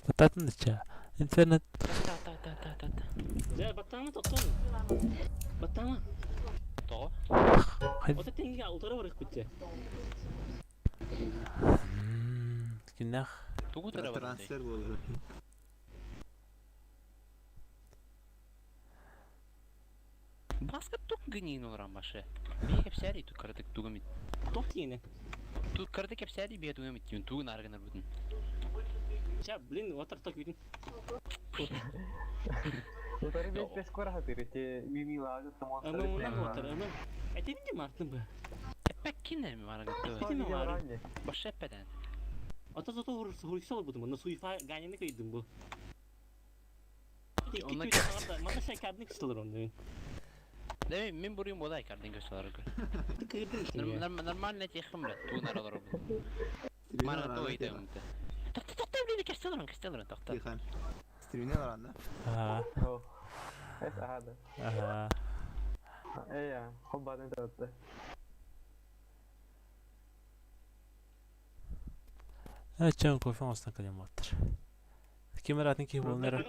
Бататын да Интернет Та та та та та та. Да, баттама тоттон. Баттама. Того. Ота тенге утара барык күтте. Кинах. Тугу тарабатын Трансфер буолар. Баска тук гынин олорон башы. Бие кэпсээри ту кыратык тугум ит. Туох тиийинэ? Ту кыратык кэпсээри бие тугум ит тугун аргынар бутун. Ча, блин, отар так бүтүн. Утары бес бес кора хатыр, эти мимилага Ама мунан отар, ама. Этин де мартын бу. Эппеккин эми марагытты. Этин мары. Башы эппеден. Ата зато хурсал бутум. На суйфа ганины кыйдым бу. Онна Мана шайкадны кыстылыр онны. Деми мен буруйум бодай кардын көсөлөргө. Кырдым. Нормально техим бе тугун аралар бу. Марагытты ойдым. Токто токто блин кестелер кестелер токто. Тихан. Стримне баранда. Ага. Эс ага. Ага. Э, хоббадын татты. Э, чөн кофе оңостон калем оттар. Ким атын ки болнера.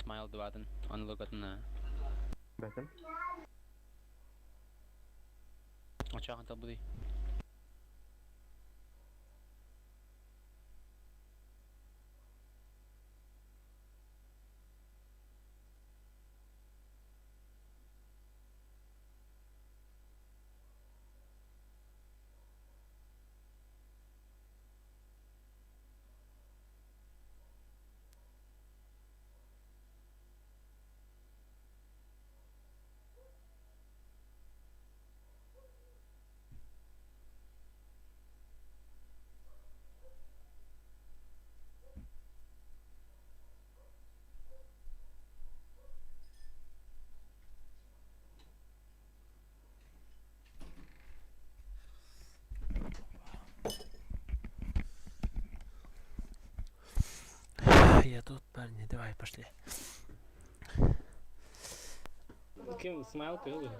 Смайл дватын. Оны логотuna. Бәтем. Очагын табуди. Я тут, парни, давай, пошли. Ким смайл кылы.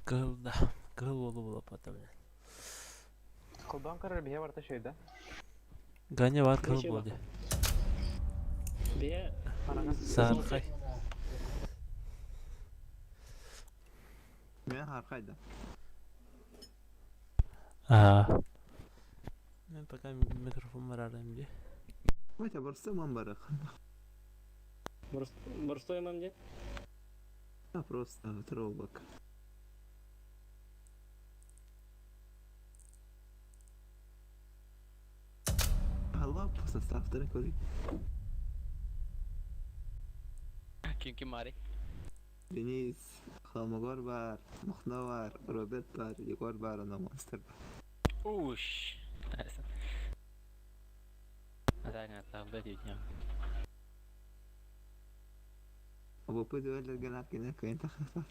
Кыл, да. Кыл болу була потом. Колдан карар бие барта шөйдә. Ганя бар кыл Ничего. болду. Бе Саркай. Мен харкайда. Ага. Мен пока микрофон барарым ди. Ватя барса ман барак. Борстой мам де. А просто троллбак. Allah составтарын көрейік. Ким ким мари? Денис, Холмогор бар, Махно бар, Роберт бар, Егор бар, ана монстр бар. Уш. Атагын атагы дейт. Абы дуэллерген аркена кыйын тахаса.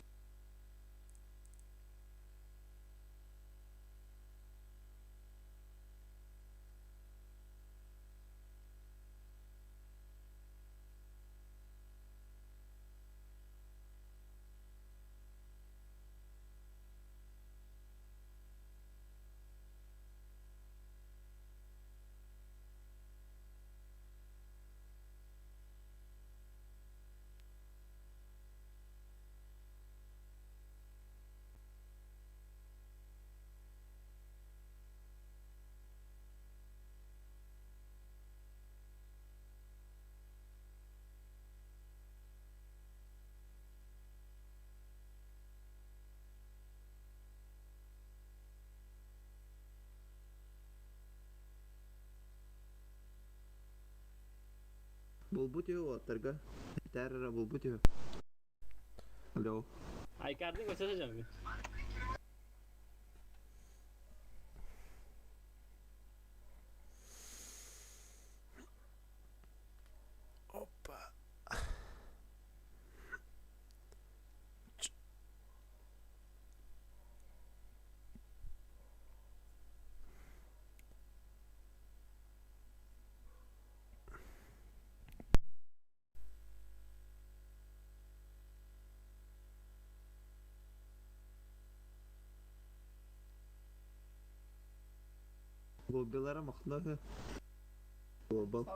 Булбут его оттарга. Террора булбут его. Алло. Айкардын көсөсө. Опа. Лоббилара Махно үһү. Глобал.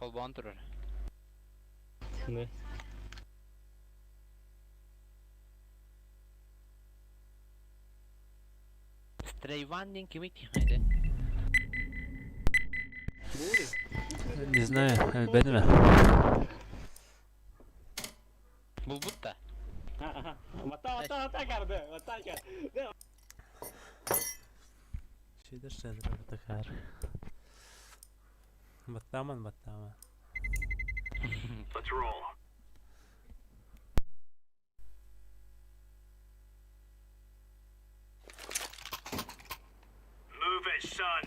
Холбоон турар. Да. Стрейван диэн кимий тиһэйдэ? Не знаю, элбэдимэ. Булбут да. Ага. Вата, вата, вата, карды. Вата, карды. Şeyler şeyler такар. Баттаман, баттаман. Let's roll. Move it, son.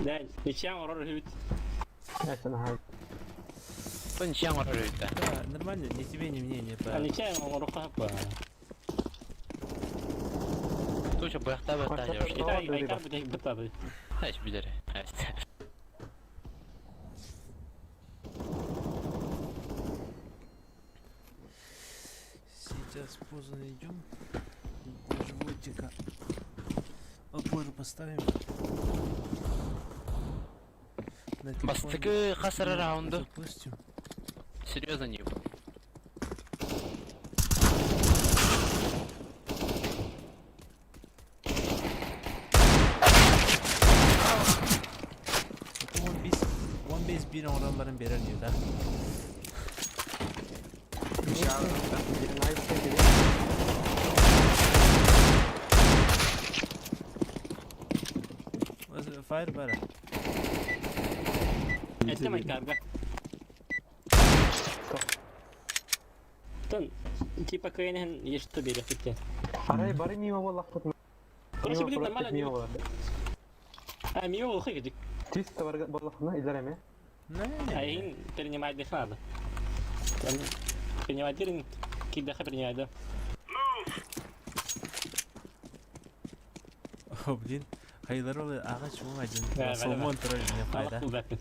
Да, ничем орор хүт. Это на Ничем орор үтэ. Да, нормально, ни тебе, ни мне не по... А ничем орор хапа. Туча быхта быхта жор. Итак, айкар битек битады. Хайш билер. Сейчас поздно идем. Животика. Опору поставим. На телефоне Бастыкы хасара раунду. Запустим. Серьезно не. One base bir oranların берер diyor да. Fire bara. Этим айкарга. Тон, типа кайнен ешті бере хитте. Арай бары мимо боллахтыт. Короче, блин, нормально. Мимо болар. А, мимо болхы кедик. Чисто бар боллахтына илер эме. Не. А ин принимать не надо. Там принимать дирин, кидаха принимать, да. Move. О, блин. Хайлар ол ағач оңай Да, Солмон турар не файда. Аллах улдатын.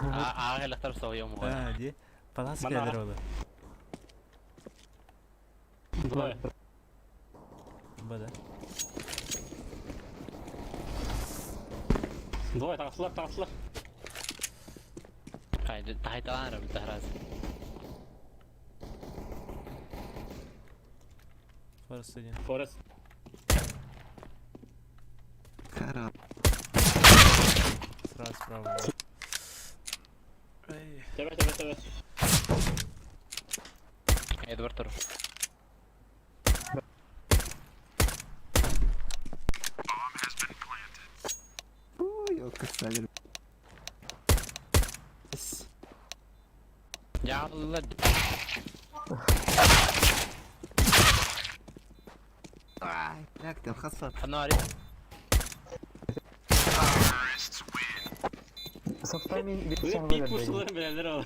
А агайлактар союм го. Да, ди. Палас Мана келер олы. Двое. Бада. Двое, таслар, таслар. Кайды тайталар бит раз. Форест один. Форест. Кара. Сразу справа. Эй. Тебе, тебе, тебе. Эдвард тур. Ой, ёлка, сагер. Хааллылар. Ай, хасар. Фонарик. Софтами Пик пушуларын билэллэр ол.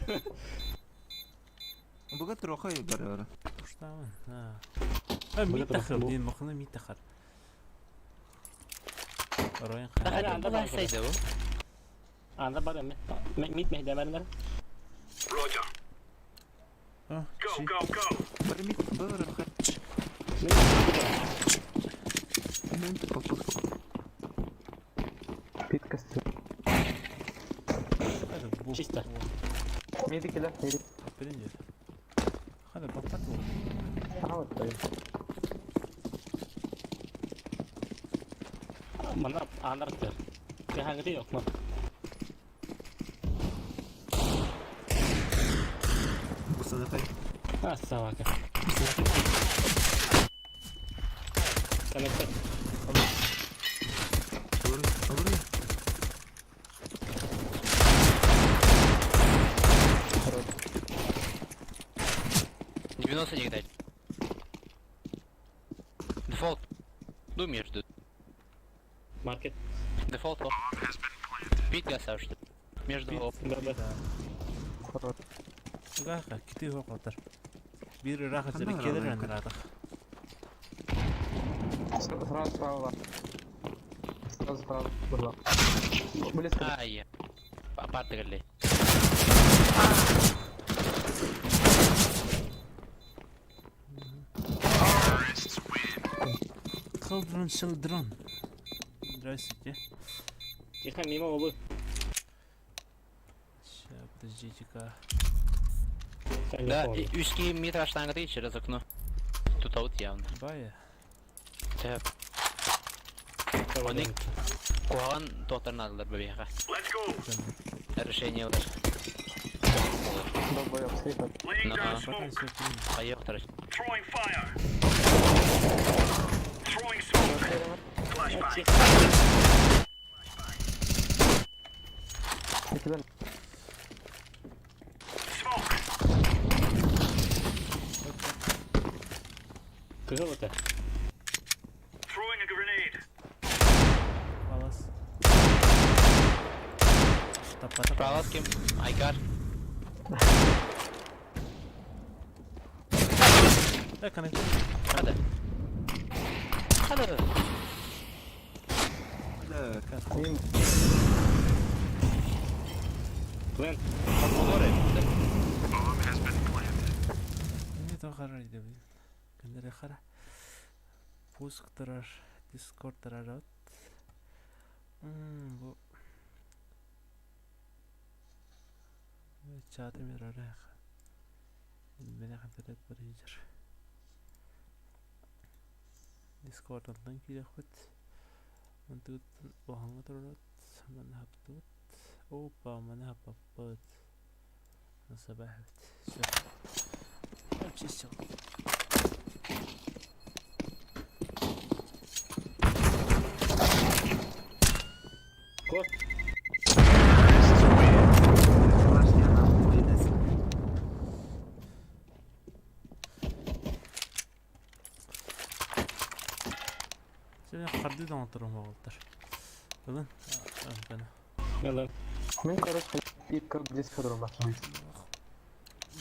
Буга трохай бар. Пуштамын. А. Мит тахыр, дин мохны мит тахыр. Оройын Анда Анда бар сайда бу. Анда бар эми. Мит мехдемерler. Roger. Go, go, go. Бар мит бар хай. Мен попуск. Питкасы. Чисто. Медик да, медик. Birinci. Hadi patlat bu. А, вот той. Мана андар тер. Кахангы yok mu? Бусана хай. А, собака. Коннектор. Алыр, алыр. 90 дать. Дефолт. Ну между. Маркет. Дефолт оп. Пит гасав что. Между оп. Да, да. Угаха, кити хоқотар. Bir rahat Ханна zere kelir рано en rahat. Сразу справа. Сразу справа. Была. Близко. Ай. Апарты кэлли. Children, children. Здравствуйте. Тихо, мимо олу. Сейчас, подождите-ка. Да, узкий метр штанга ты через окно. Тут аут явно. Бая. Так. Они Куан тоторнадылар бебеха. Let's go. Решение улар. Долбоёб, слепо. Laying No. down Пока smoke. все принял. Поехали. Throwing fire. Throwing smoke. Flashbang. Я тебя Smoke. Кыгыл это. Throwing a grenade. Палас. Тапата. Пралас ким? Айкар. Да, коннект. Хада. Хада. Да. Мин. Плен. Подмогоры. Не то хорошо, блин. Кендере хара. Пуск тарар, Discord тарарат. Бу. Чаты мирарах. Мене хантерет бар ижер. Discord онтан кире хот. Онтут бахаңа турат. Мана хаптут. Опа, мана хаппат. Сабахт. Все. Очистил. Кот. Башня на хуйнес. Сен харды доңторум болтар. Бүгін аны. Мелен. Мин, короче, пик здесь ходором башня.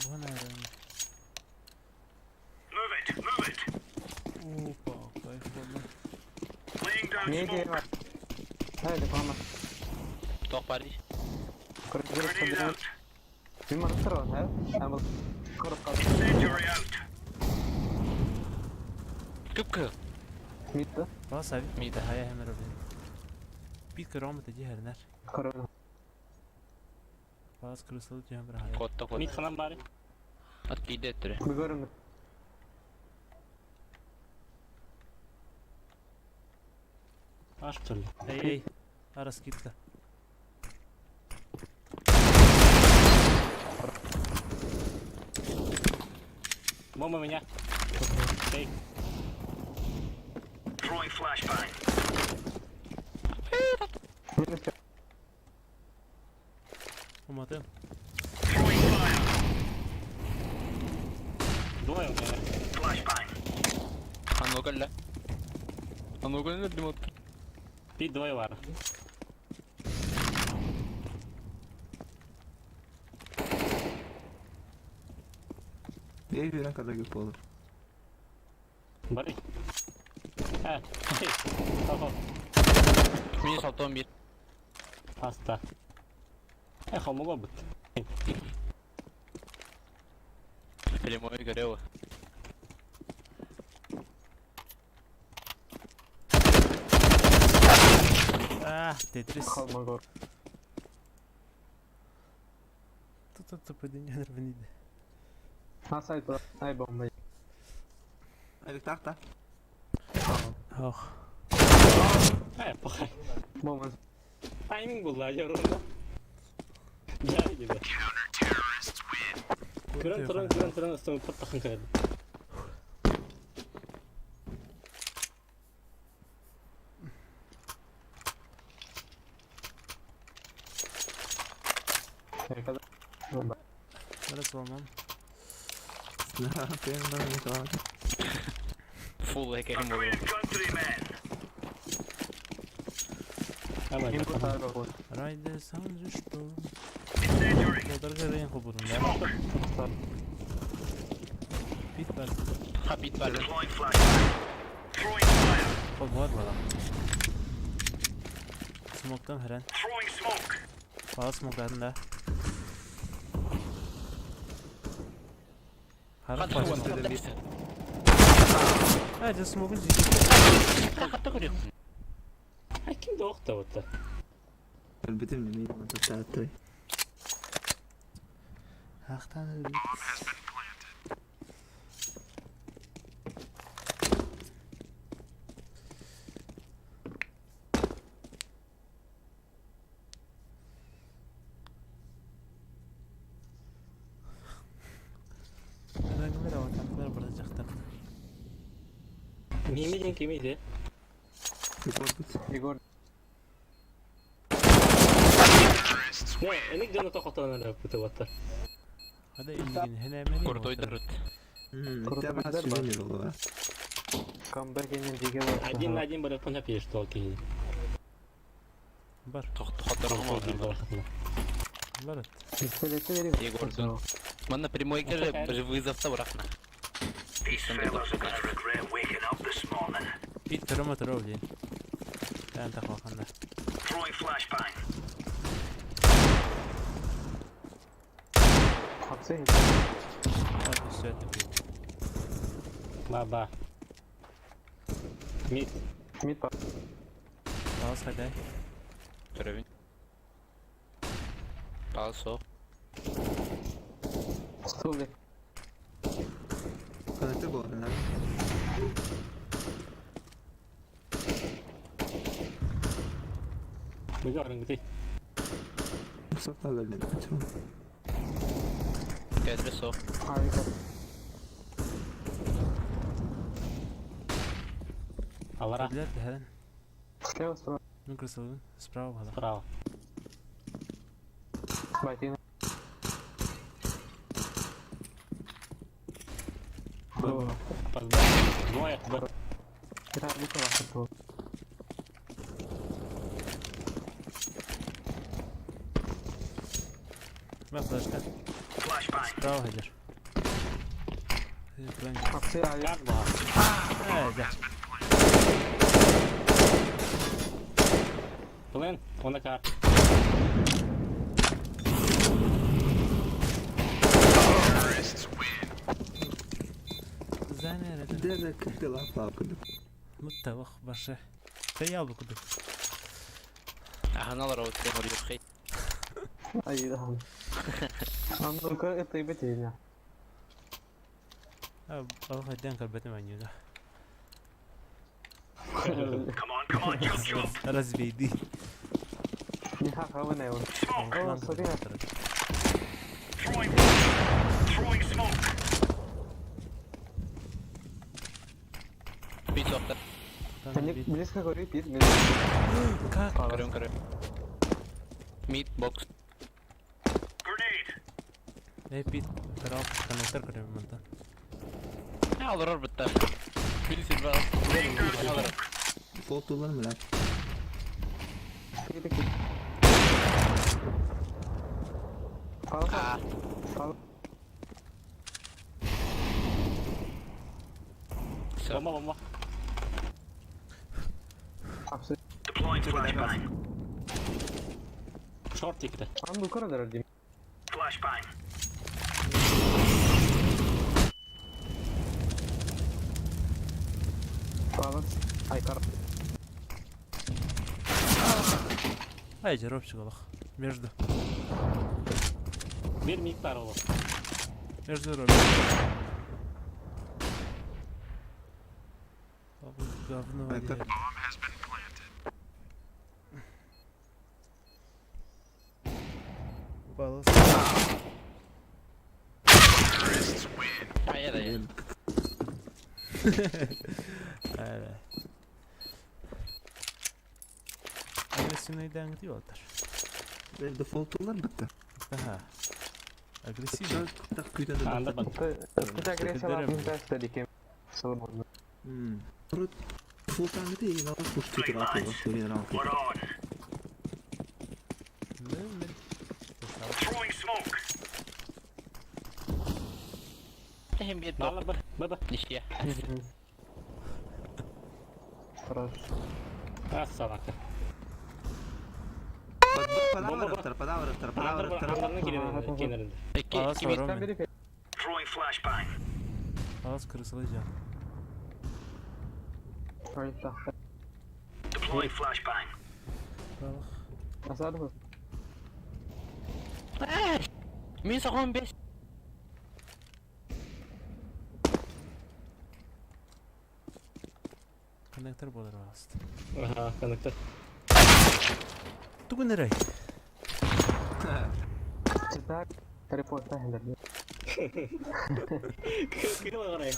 Буна айран. Move it. Move it. Опа, кайф болды. Laying down Меди. smoke. Ай, да, мама. Тоқ бар. Короче, Grenade out. Мин мана сразу, да? Там был коробка. Incendiary out. Күп Мид, да? Бас аби. Мида. Хая хэмэр блин. Пик рома тежи хэрнэр. Корона. Бас крысыл жамбар хая. Котта кот. Мит ханан бары. От кийде өттүрү. Бөгөрүм. Аш түрлі. Эй, эй. Ара скидка. Бомба меня. Эй, Throwing flashbang. Минус. Уматын. Throwing fire. Двое у меня. Flashbang. Ханна кэллэ. Ханна кэллэ димот. Пит двое бар. Эй, вера, когда гипол. Бары. А, эй. Хо-хо. Мини салтон бир. Паста. Э, хомуга бут. Прямой горело. А, Тетрис. Холмогор. Тут тут нервниде. На сайт ай бомба. Авик тахта. Ох. Э, похай. Бомба. Тайминг булла, yorumda. Gel gibi. Көрөн туран, көрөн туран астын паттахын кырды. Когда бомба. Раз ломан. Да, прям да, не то. Фул экерим болду. Countrymen. Hemen. Инпут ай Райде что? Incendiary. Долдарга рейн хобудум да. бомба. Бит бар. Ха бит бар. Deploying flashbang. Throwing fire. Хобуар бала. Смоктан хәрән. Throwing smoke. Бала смокладын да. Хара Хатты А, это смогу здесь. Хатты көрөк. А ким de okta botta. Өлбүтүм неме татты. Ахтан Burada жақтар. Мимидин кимиди? Егор бит. Егор. Ne, enik canı tokatağına öpütü botta. Hadi ilgin henemeni. Крутой дырыт. Крутой бар. Болду. Камбэк деген Один на один барып пына пеш толки. Бар. Тохтоторгом. Бар. Пистолеты верим. Егор. Манна прямой каже вызов табрахна. These fellas are gonna regret waking up this morning. Бит көрөмө туруу блин. Тан тахваханда. Throwing flashbang. Хапсы. Вот все это бит. Баба. Мид. Мид па. Балас хайдай. Көрөбүн. Палсо. Стулы. Канаты болду. Быга орынгы. Сопта өлдүм. Кэдресо. Авика. Алара. Билер дәрен. Слева справа. Ну красавын. Справа бала. Справа. Байтина. Двое. Б. Это Авика ваша. Мен флешка. Flashbang. Справа хайдар. Хапсы авика. Как ба? Э, да. Плен, он кар. Зане Дәле кытты лапа кыды. Муттавах башы. Таял бу куды. Аханалар от хей. Ай, да. А ну-ка, это и бетельня. А, хайдан калбетем анюда. Come on, come on, jump, jump. Разбейди. Не ха-ха, вы на его. Smoke. О, смотри. Throwing fire. Throwing smoke. Бит сопта. Они близко говорит, пит, Как? Көрөм көрөм. Мид бокс. Grenade. Э, бит. Карал коннектор көрөм мынтан. Олорор бытта. Билсин бар. Олорор. Дефолт улар мына. А, все. Bomba bomba. Deploying flashbang. Short ikide. Ан көрөдөр дим. Flashbang. Палас. Айкар. Ай, робчик олох. Между. Bir mid бар oğlum. Между робчик. Говно. Айкар. Палас. Ай, да, я. Ай. Агрессивный дәңді отыр. Дефолт улар бітті. Аха. Агрессивный. Так күйден Анда бар. Тут агрессия лапын дикем. Свободно. Дефолт аңды ең алып пушты тұрады. We're on. Мен Throwing smoke. Hem bir top. Bağla bir. Baba. Ничья. Хорошо. Az salak. Падавар падавар падавар Under var. Under'ın kenarında. Kenarında. İki, Палас iki mid. var мен. Throwing flashbang. Палас крысылы жан. Айта. Deploying flashbang. Балах. Асады. Мин соғым бес. Коннектор болар басты. Aha konnektör. Тугун эрей. Так. Репорт тахендер. Kıyıla karayı.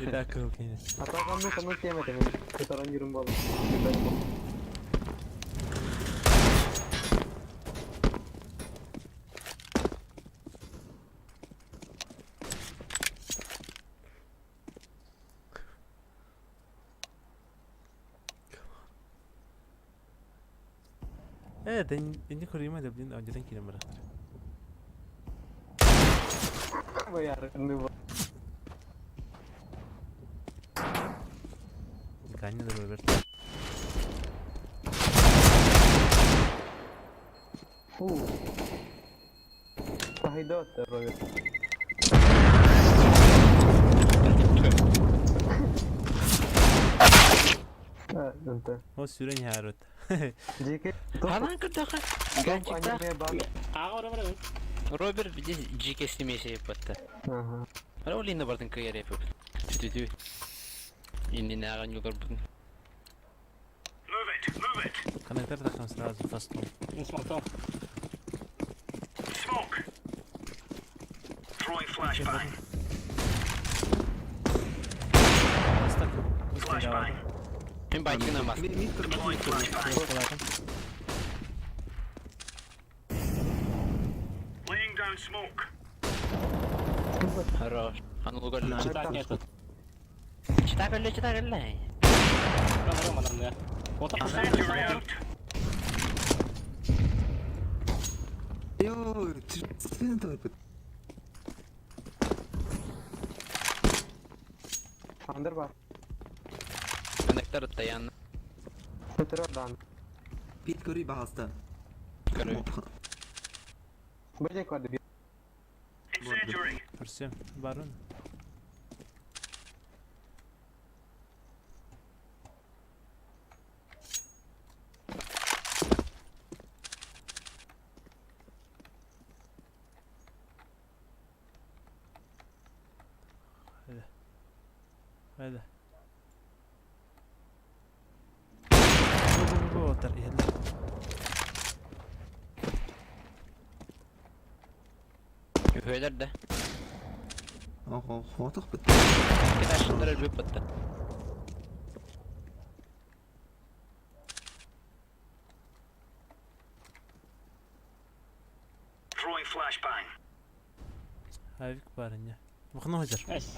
Ида кыл кене. Атаган ну кану теме теме. Кытаран жүрүм болду. Э, да не көрейм да, блин, андерден келем бірақ. Баяр, ну Ганя да Роберт. Фу. Пойдет, Роберт. А, О, сүрен ярыт. Жеке. Анан кырдаqa. Ганчикта. Аниме бар. Ağa oraya var. Роберт здесь жеке істемесе еппатты. Ага. Ролина бардың кайыр епіп. Тү-тү-тү. Иннен аған югар бұдын. Move it. Move it. Коннектор тақам сразу фастом. Smoke Smoke. Throwing flashbang. Бастак. Flashbang. Мен байтыгына бас. Deploying flashbang. Laying down smoke. Хорош. Аны лугар. Читать нету. Чита көлле, чита көлле. Ben vuruyorum adamı ya. Ota Incendiary out. Йоо, сен табып. Андер бар. Коннектор таян. Петрордан. Пит көрүй бағаста. Көрүй. Бөжек барды. Incendiary. Көрсем, барын. Haydi. Haydi. Бу бу бу отар иһэллэр. Үхөлер да. Охо, хотох бит. Киташындыр өлбөп батты. Throwing flashbang. Авик бар инне. Мухну хожар. Эс.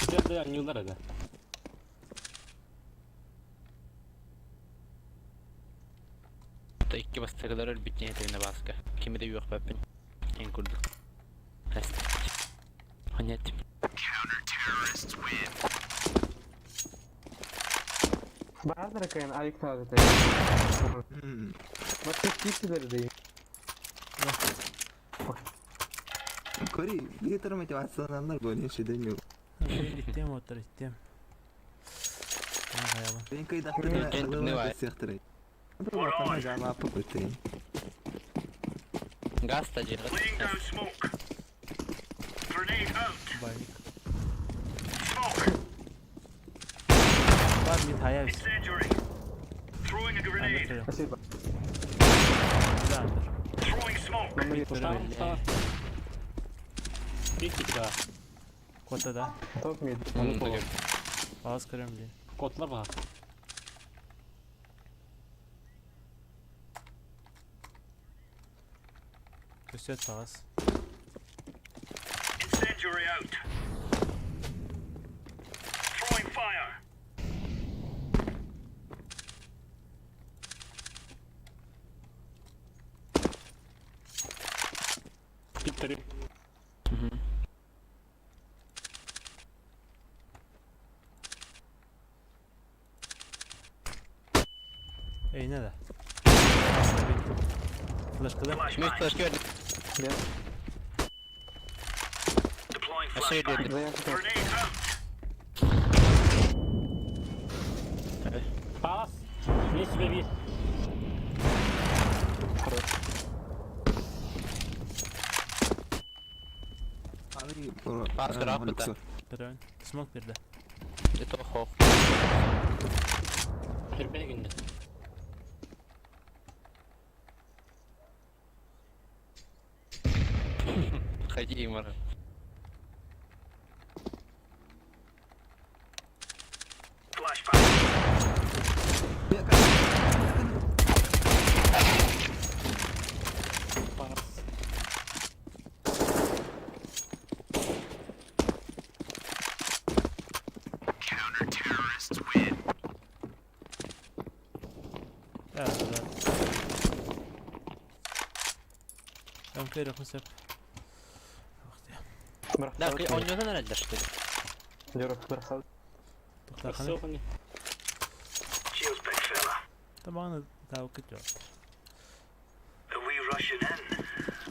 Ити анньыылар этэ. Икки бастакылар өлбүт диэн этибинэ Бааска. Кими да үөхпэппин. Эн курдук. Понять. Баазара кайын Алик саҕата. Бачча киирсилэр дейм. Кори, биир мотивациялананнар бу не шеденю. Иттем оттор иттем. Мен кыйдахтарына ылылар сехтырай. Газ та дьиэҕэ. Laying down smoke. Grenade out. Байник. Smoke. Бар мид хайа бис. Incendiary. Throwing a Андыр grenade. турар. Спасибо. Да, андыр. Throwing smoke. Устава, устава. Биир киһи баар. Кота да. Топ мид. Палас көрөм дии. Котла баар. Көстөт палас. Incendiary out. Throwing fire. Питтери. Эйне да. Флешкада. Мин флешка бердим. Deploying Өссө flashbang. өйдүөтүм. Grenade out. Палас. Мен себе биир. Пас кырааппыта. Көрөбүн. Смок берди. Это хох. Түрбе гинде. Ходи, Мара. Flashbang. Палас. Да, да. Там кайра хусап. Да, оонньуотан эрэллэр что ли? Дөрөк бирхал. Тоқтақаны. Софани. Cheers, big fella. Табаны тауып кетті. Are we rushing in,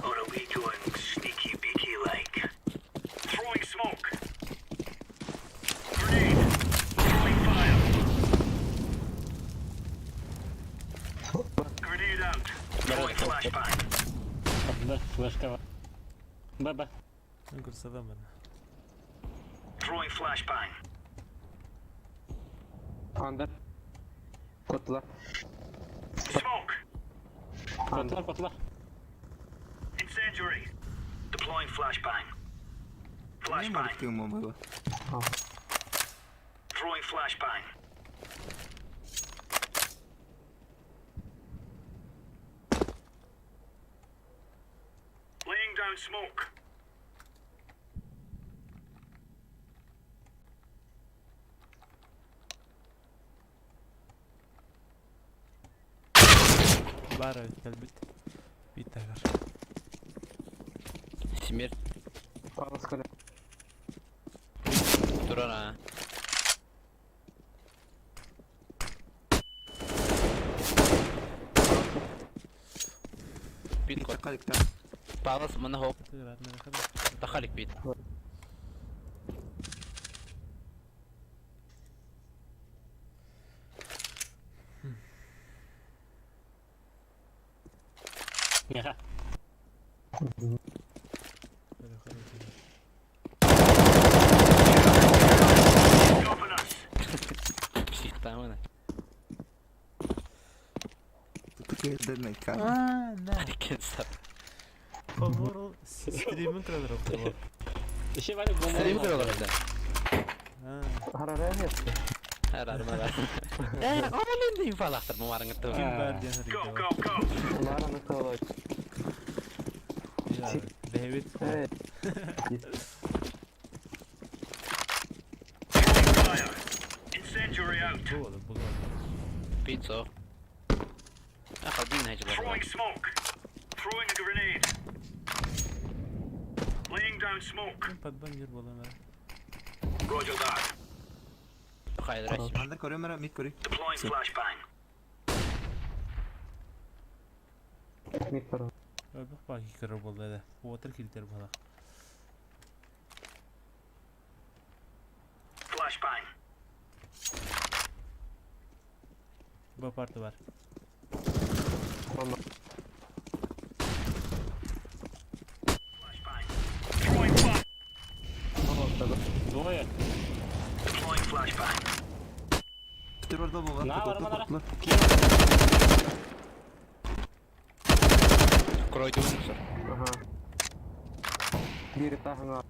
or are we going sneaky beaky like? Throwing smoke. Grenade. Throwing fire. Grenade out. Throwing flashbang. Да, флешка бар. Б-б. Көрсөдөн бана. Throwing flashbang. Андыр. Котла. Smoke. Котла, котла. Incendiary. Deploying flashbang. Flashbang. Throwing flashbang. Laying down smoke. Бара кэлбит. Биттагар. Смерть Палас кэлэ. турара. Бит кот. Палас мана хоп. Тахалик бит. Меха. Dropping us. Психтамына. А, да. Кенсап. Поморл стримин крадыр. Еще вали бомба. Стрим көрөлөр да. А, Харарай Арар мара. Э, олин инфалахтар мумарыңытты. ким бар диэн Go, хэрэг. go, go. Лараны кылай. Дэвид. Э. Было, было. Пиццо. Ах, один начал. Throwing smoke. Throwing a grenade. Laying down smoke. Подбандер был, наверное. Roger that. Хайдрась. Анда көрөм эрэ, мид көрүй. Deploying flashbang. Мид көрө. Өлбөх баки көрөр буолла да. Уотар килтер буолла. Flashbang. Бу парта бар. Онно. Flashbang. Throwing fire. Двое. Deploying flashbang. Бүтэр барда буолла. На, Тоту, бар, бар, тоту. Кройду мусор. Ага. Биир таһыңа.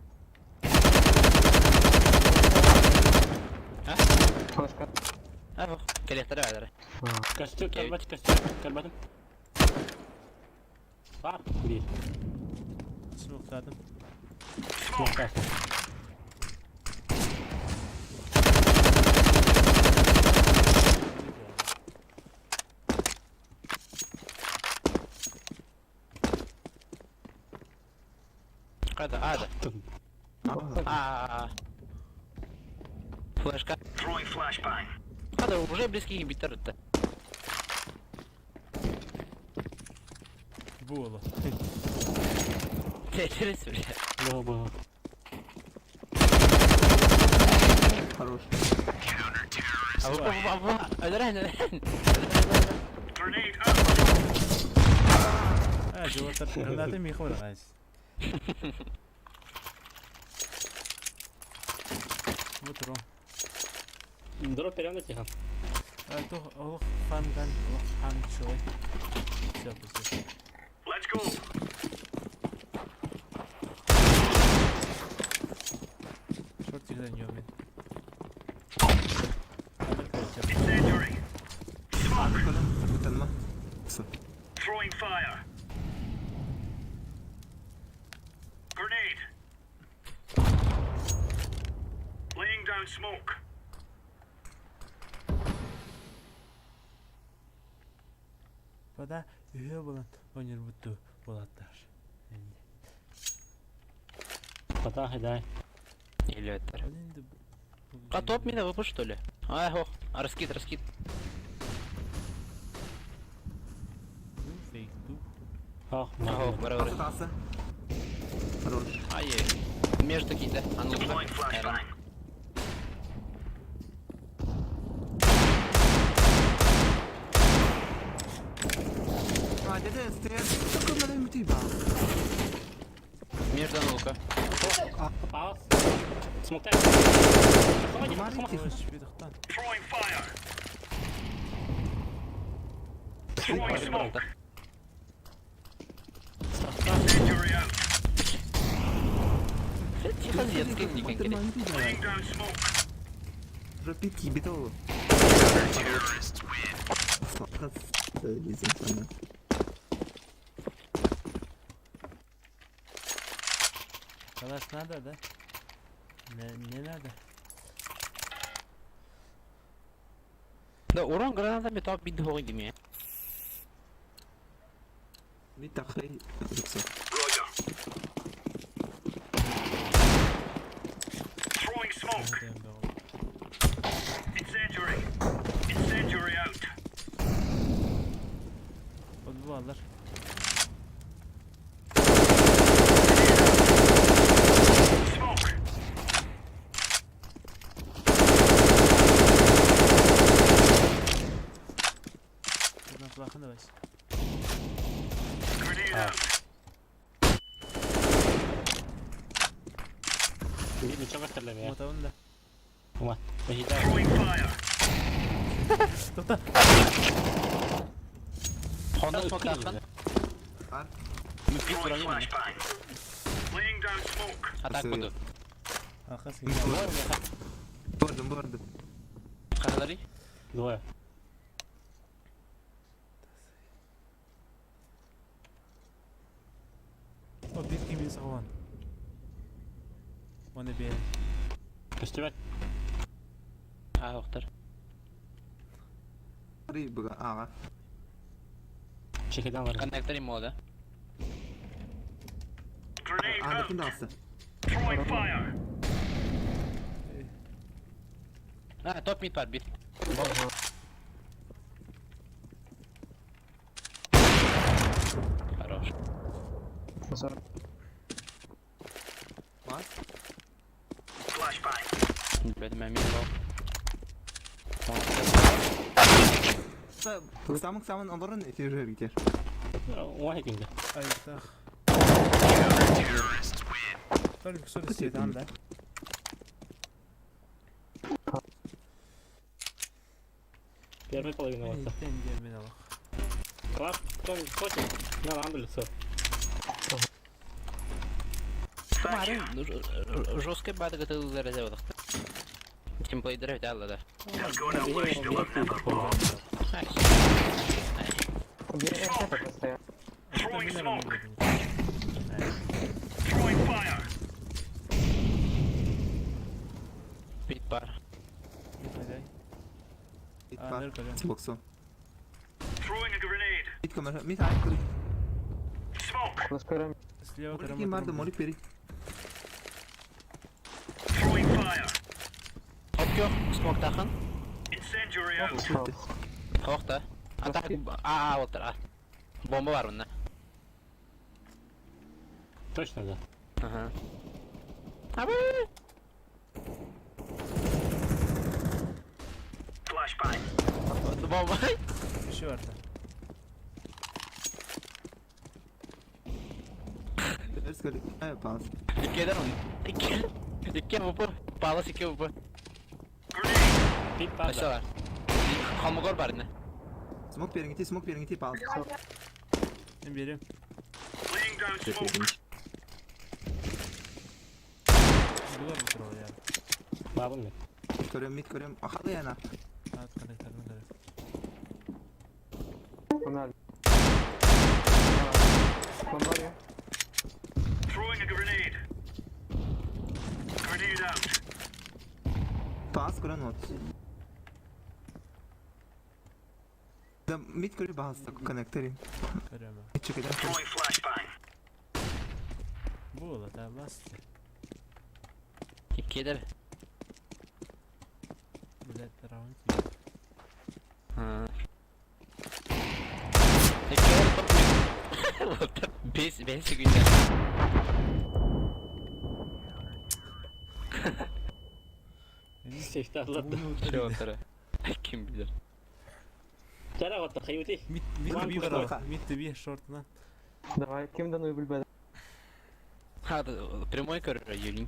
А? Флешка. Ах, коллектора баар. Костюм, карбат, костюм, карбатым. Бар, биир. Смоктадым. Smoke. Када, ада. А. Флешка. Throwing flashbang. Када уже близкий битер-то. Было. Через, бля. Было, было. Хорош. А вы, а вы, а реально, реально. Grenade out. А, жолаттар граната миха барган. Вот ром. Дроп перемно тихо. А то олох фанган, олох хан чой. Все, все. Let's go. Шортик за нём. Incendiary. Анда Smoke. көрөм. Бүтэнмэ. Все. Throwing fire. Grenade. Laying down smoke. Бада үһө болан онер бутту болаттар. Пота, дай. Или это. Один А топ меня выпуск, что ли? Ай, ох, а раскид, раскид. Фейк ту. Ах, Ох, бара, бара. Таса. Хорош. Ай, между какие-то. А ну, Deploying flashbang. А, дядя, стоят. Такой надо ему тиба. Между ну-ка. Паус. Смоктай. Тихо. Тохтан. Throwing fire. Throwing smoke. Incendiary out. Тихо, детский, никак. Laying down smoke. Рапид ебитол. Калаш надо, да? Не, не надо. Да, урон гранатами топ бит хоги Мид тахай. Все. Roger. Throwing smoke. Incendiary. Incendiary out. Подвалдар. Smoke. Buradan kulakını da baş. Grenade out. Ничего стреляем. Мотавын да. Ума. Throwing fire. Тохта. Honda смоктахан. Ар. Мипит Throwing броню. flashbang. Laying down smoke. А так буду. Аркасы. Бордым, бордым. Хазари. Двое. О, бир ким саган. Оны бер. Костюмет. А, охтар. Быга аҕа. Чехидан var. Коннектор мода. Grenade Андеркин out. даҕаста. Throwing fire. А, топ мид бар, бит. Хорош. Бас. Flashbang. Блядь, меня мид лоу. Самын самын олорон эфир битер. Уон хекинде. Айдах. Только что свет да? Первая половина вот. Тен диэн мин олох. Класс, кто хочет? На ламбулицу. Жесткая бада готова заразила. Тимплейдер взял, да. They're gonna wish they were never born. Throwing smoke. Throwing fire. Бит бар. Мид А, бар. нөр көрөм. Боксо. Throwing a grenade. Мид камера. Мид ай көрү. Smoke. Слева көрөм. Ким барды молик бери. Throwing fire. Оп, смок тахан. Incendiary out. Тоқта. Атак. А, вот а. Бомба бар онда. Точно, да. Ага. Абы! Flashbang. Бомба. Еще барда. Өрс көрү. Ай пас. Иккеден он. Икке. Икке бупу. Палас икке бупу. Grenade. Бит бар. Аша бар. Хамгор бар не. Смок бериңити, смок бериңити пас. Мен берем. Laying down smoke. Булар бутыр я. Бабым мен. Көрөм, мид көрөм. Ахалы яна. Ат коннекторын көрөм. Throwing a grenade. Grenade out. Пас көрөн от. Да мид көрү бас коннектори. Көрөм. Мид чекеден. Throwing flashbang. Була да бас. Иккедер. Блядь, раунд. Иккедер топ мид. Вот. Бес, бес секунд. Сехте аллатты. Чего Ким билер. Жара отта, хайути. Мид мид Ван би курса. бар. Мид би шортына. Давай, кимден уй билбедим. Ха, прямой көрөр юлин.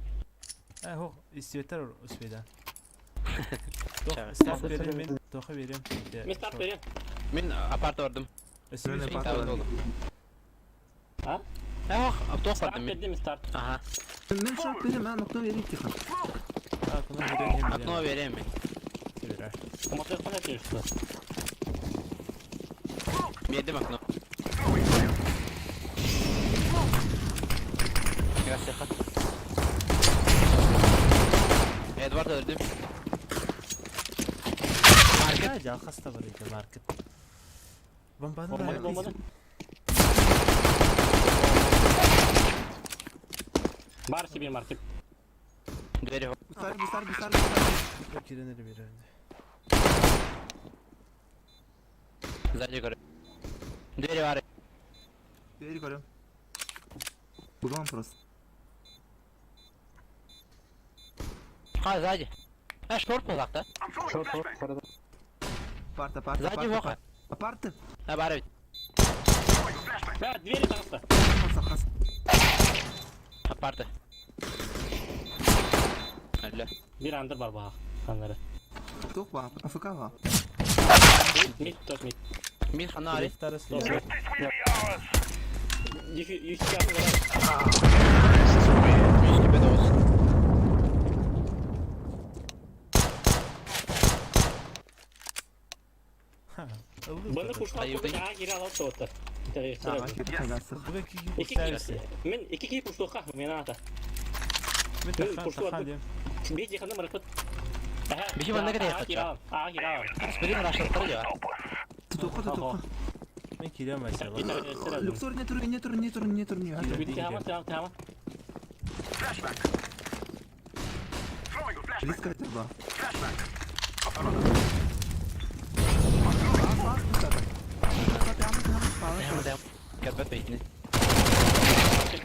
Э, хох, истебеттер успейда. Ча. Став берем мен, тоха берем. Мен старт берем. Мен апарт бардым. Мен Мен апарт табы бардым. болдум. А? Ох, тоқ Старт бардым мен. бердим старт. Ага. Мен шорт берем, мен нокто берейин тиха. Окно берем. Окно берем мен. Смотри, қандай что. Бердим окно. Гасеха. Эдвард öldü. Market. Маркет. Жалқаста бар екен маркет. Бомбаны Бомбаны, да. бомбаны. Бар себе маркет. Двери. Бустар, бустар, бустар, бустар. Киренер берем. Сзади көрө. Двери бар. Бери көрөм. Буган просто. Ха, сзади. А, шорт болақ I'm throwing a flashbang. Парта, парта, Сзади парта. воха. Парта. А, бар бит. Throwing a flashbang. Да, двери тағыста. Хаса, хаса. Апарты. Әлі. Бир андыр бар баға. Қанлары. Тоқ ба, АФК ба. Мид, топ мид. Мин хана ари. Второй Топ слева. мид. Юхи атын бар. Мин тебе дос. Бұны курсқа Айыбы. қойып, аға кире алады отты. Ага, кетті. Буга киги Екі курсарысы. Мен екі киіп курсқа, мен ата. Мен Мен тахан курсу тахан аттым. дем. Бей жиқанды марапат. Бихи банда кіре Аға кире алам, аға кире алам. Спирин рашлаттар дия. Тутуохха, тутуохха. Мен киирэн Васяла. Люксор не тур, не тур, не тур, не тур, не Тяма, тяма, тяма. Близко это было. Тема, тема. Кэрбэт бэйэтин.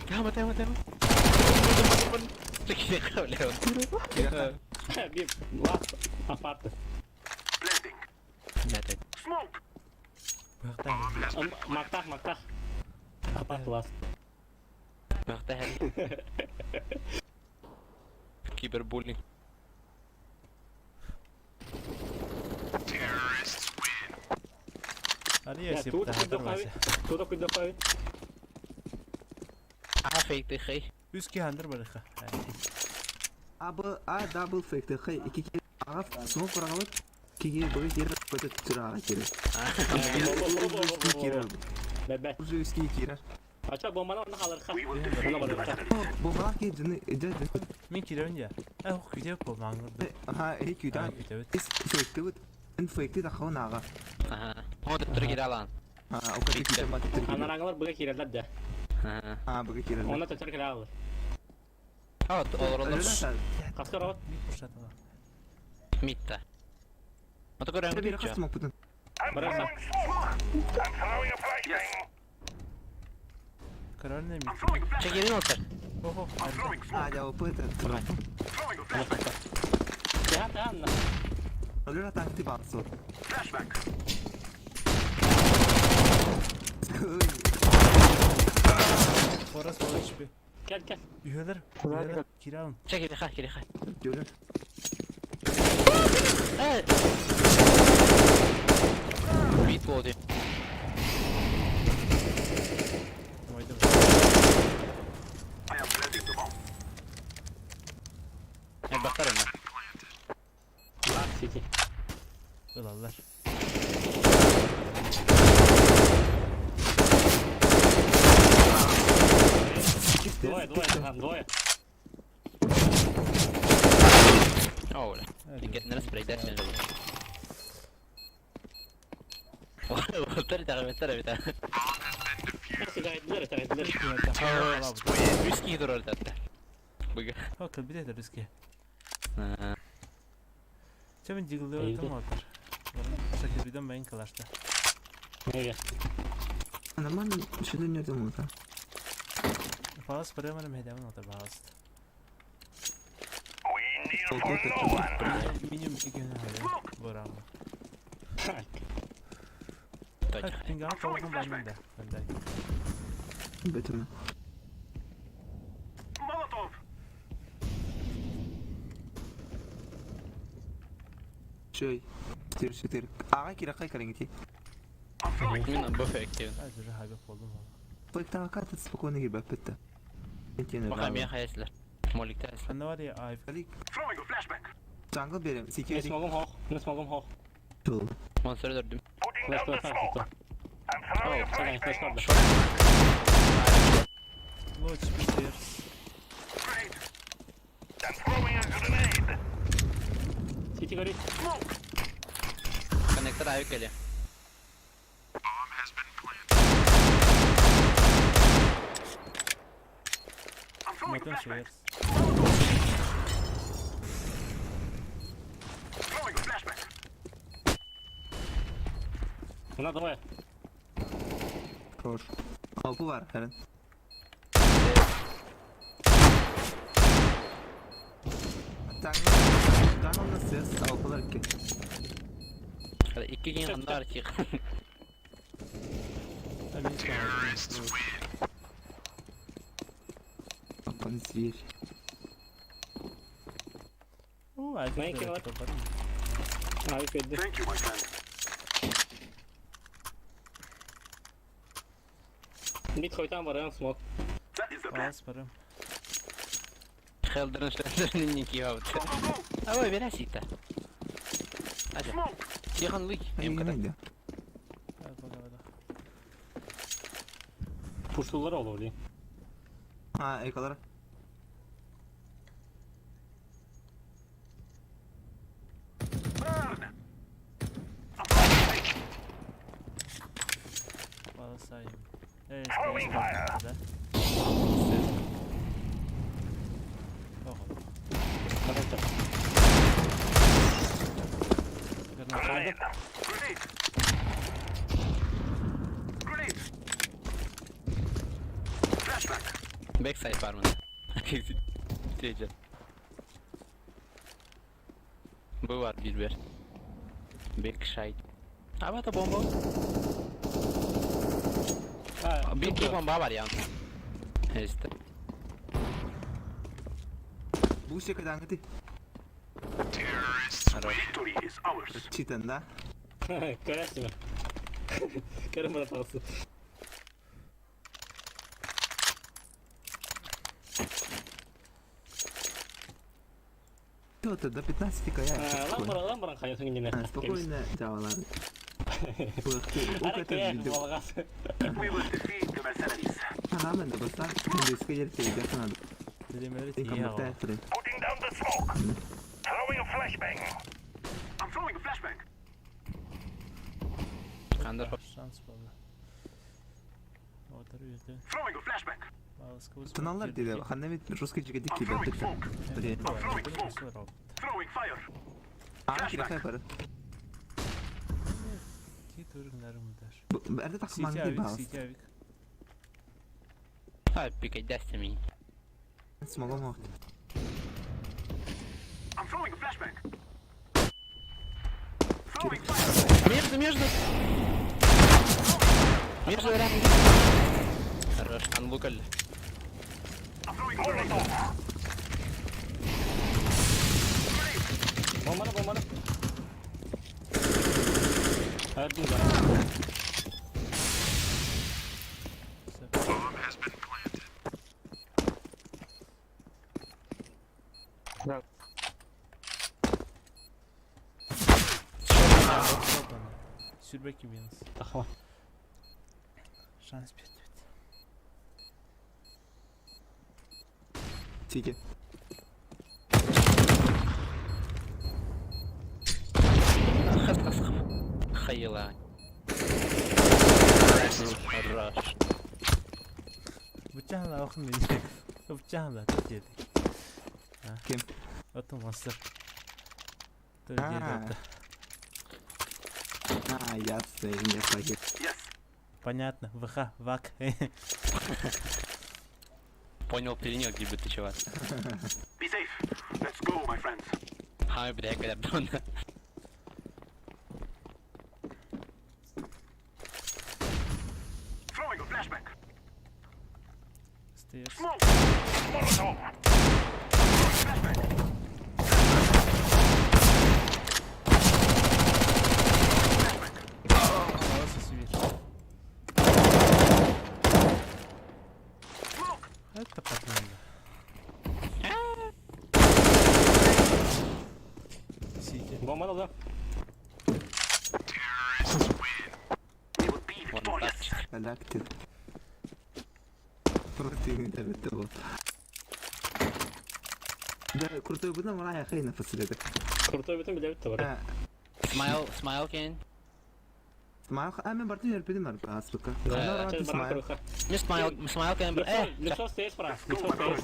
Тема, тема, тема. Bir last апарты. Мактах, мактах. Апарт last. Кибербуллинг. Ария септаһатар Вася. Туда куйдахави. А фейк ты хей. Үс киһи андыр барыха. А, Б, А, дабл фейк, ты хей, ики ага, смог проголот, киги б, кир, б, тира, кир. Кир. Бэбэ. Уже үски кир. Ача бомбаны онно халырха. Онно барырха. Бу бала ки жыны, жа, Мин киирэн дьэ. Э, күтэ по маңырды. Аха, эй күтә. Күтэбит. Ис фейкты бут. Ин фейкты да хаун ага. Аха. О, төттөрү кире алан. А, окей, күтә бат. Анараңылар быга кирелер дә. Аха. А, бу кир. Онно төттөрү кире алыр. А, олор Каскар от. Мид пушатала. Митта. Ото көрөм. Бир кастым бутун. Барырха. Корольная мид. Чекерин олтар. Охо. А, я опыт. Тяха, тяха. Алра танк ты бансу. Хорас болышпы. Кел, кел. Үһөлөр. Үһөлөр. Кире алын. Чекери ха, кире ха. Görün. Э. Мит болду. Ойдым. Э, бактар аны. Last city. Ылаллар. Двое, двое, там двое. О, бля. Иккетиннere спрейдер сен. Олтар тагы бетер бит. Сигайдылар, сигайдылар. Үс киһи турар татта. Быга. О, кылбит это русский. Аа. Чемин диглы там отар. Шакирбиден мен калашта. Неге? Нормально, что-то не думаю, да. Палас прямо на медян отар палас. Минимум икене хайы. Борама. Точно. Пинга толгун банын да. Мындай. Бетеме. Чөй. 4 4. Ага, кира кай караңгити. Мин бу фейк. Азыр хайы болдум. Фейкта карта спокойно гибе бетте. Бака мен хаяслар. Моликте. Анда бар я айф. Jungle берем. Не Security. смогум хох, не смогум хох. Монстр дөрдүм. Флеш флеш флеш. О, флеш флеш. Лоч битер. Сити горит. Коннектор авик эле. Мотон шеерс. Мына двое. Хорош. Алпы бар, Хәрен. Jungle, Jungle'da ses alpılar ki. Икки кин хандар чик. Апан зверь. О, айф. Мен кем бар? Авик öldü. Mid koytan var ya smoke. Палас барым. Хелдерн шлендерн ники хаут. Ой, берасита. Ажа. Тихан лык. Эм када. Neydi? Pushlular oldu oraya. Ha, ekalara. Сайм. Э, СТС баар да? Ого. Коннектор. Граната. Grenade. Grenade. Flashbang. Backside var mı? Teyze. Bu var bir bir. Backside. Abi ata bomba. А, Bir iki bomba var ya. İşte. Бу секадаңыты. Victory is ours. Читан, да? Көрәсің бе? Көрім бұны тағысы. Кто-то до 15 каяк. Ламбара, ламбаран қаясың нені. Спокойно, давалар. Ара каяк балғасы. We will defeat the mercenaries. Анамен да бастан күндеске ерте жақынады. Биремери Мен тие комментарий аҕал. түрі. Putting down the smoke. Throwing a flashbang. I'm throwing a flashbang. Under. Шанс болды. Отыр үйді. Throwing a flashbang. Тыналар дейді, ханнамет русский жігіті I'm throwing кибер. smoke. Throwing fire. А, кирехай бар. Бәрді тақыман Сити авик, балыс. сити авик. Ha bir destiny. Смогу мог. I'm throwing a flashbang. Throwing fire. Между, между. Между рядом. Хорош, анлукали. I'm throwing Molotov. Бомбаны, бомбаны. Әрдің бар. Сүрбек минус. Тақыма. Шанс берді. Тиге. Хайла. Хорош. Бычаһын ахын мен. Бычаһын да тут деді. Кем? Ото монстр. Тут деді. А, ясно, я погиб. Yes. Понятно. ВХ, ВАК. Понял, принял, где бы ты чувак. Be safe. Let's go, my friends. Ha bir dakika yaptım onu. Throwing a flashbang. Стейрс. Smoke. Molotov. Throwing flashbang. Аласы сибир. Smoke. Это потом. Сити. Бомбаны алды. We will be victorious. Галактик. Противный это вот. Да, крутой был, но я хрена последок. Крутой бүтін біле бітті бар. Smile, smile Ken. Смайл, а мен бартын ерпедім бар, аспыка. Да, Сейчас баран көріқа. Не smile, smile Ken. Eh. Люксос стейс бара. Люксос стейс.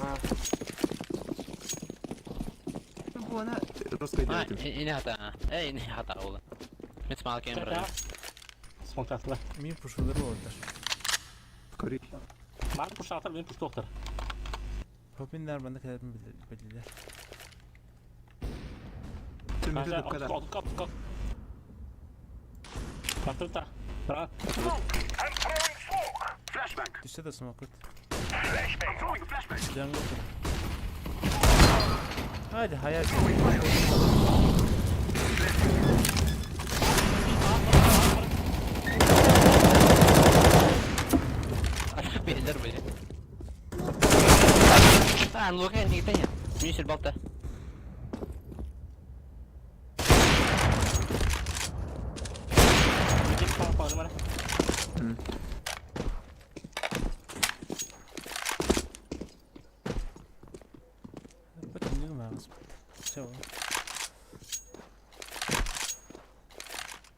Буана русский Ha, дедім. yine hata. Eh, yine hata oldu. Ne smile Ken bro. Смок тастыла. Мен пушулар отыр. Кори. Маған пұш атыр, мен пұш тоқтыр. Попиндар банда кәдімгі білділер. Түрмеде дуккада. Батырта. Баран. Smoke. I'm throwing smoke. Flashbang. Түссе де смокот. I'm throwing a flashbang. Jungle тұр. Hadi hayal. Beyler böyle. Ha, Luka ne gittin ya? Müşür balta. Кетіп қалып қалды мара. Бітін мағыз. Все.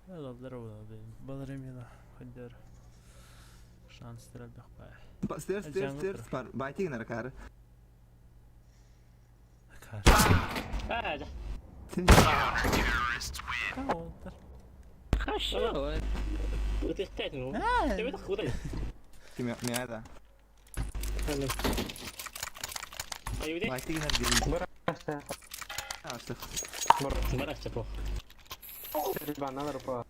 Балдар болады. Балар емена. Хаддар. Шанстар элбэх баай. Stairs, stairs, stairs бар. Байтигин аракары. Аа, да. Хорошо. Ытыктайт ну. Тебе так куда? Миада. Айуде. Байтигин аргин. Барашта. Астых. Барашта плохо. Баналар по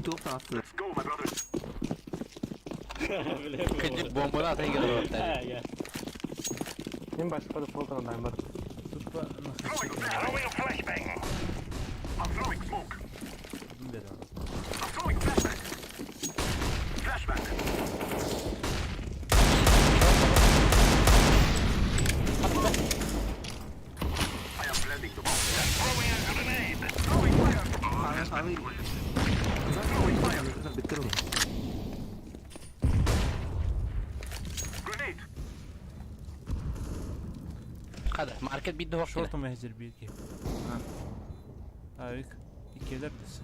Туох таастыр. Let's go, my brothers. Кыдьык бомбаны атын келіп Аа, я. Мен башка да полтан даймар. Тупо Throwing a flashbang. I'm throwing smoke. Бер. I'm throwing a flashbang. Flashbang. I am planting the bomb. Throwing a grenade. Throwing fire. Аны аны. Throwing fire. Биттеру. Grenade. Хада, маркет бидді хоқ Шорт мехзер бирки. Авик. Иккелер дес.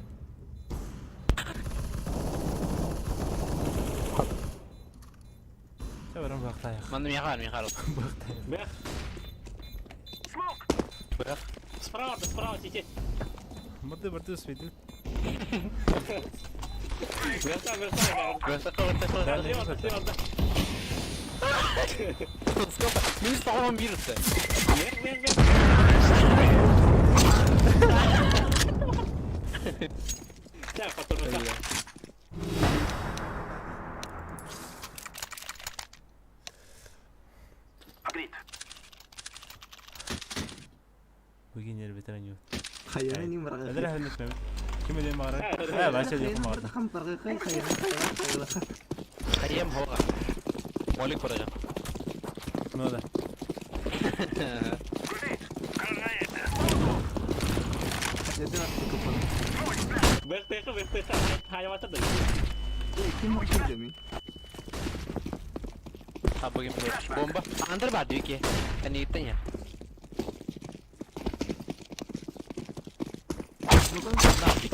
Чабарам бактайык. Манны михар, михар. Бактайык. Бэх. Smoke. Бөх. Справа, да, справа, тете. Мырды бырды светил. Верта, верта. Бөхті қылы, қылы. Слева, слева, да. Сколько? Минус по-моему вирусы. Вверх, вверх, вверх. Так, потом так. Agreed. Бүгін ер бетерен yok. Хайран ним барга. Эдер хәллек Ким эле мара? Ха, баша yok мара. Хам барга хай хайран хайран хайран. Хайем хоға. Молик баражам. Ну да. Grenade. Grenade. Деді купон. Вверх, вверх, вверх, вверх. Хайвата да. Ким ким деми? Ha bugün bir bomba. Andır var diyor ki. Hani gittin ya. Ne yaptık?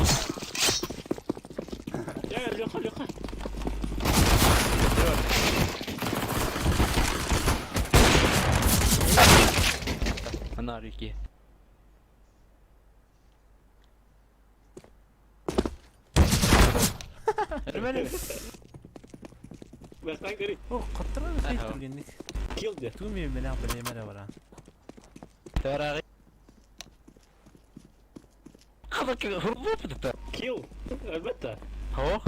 Я, Леха, Леха. Ana arıyor ki. Ölmedim. Верхтан көрей. О, каттыра Аха. түргенник. Килл де. Туми менен билемер баран. Тarağı. Хабак hurbu Килл. Әлбәттә. Ho.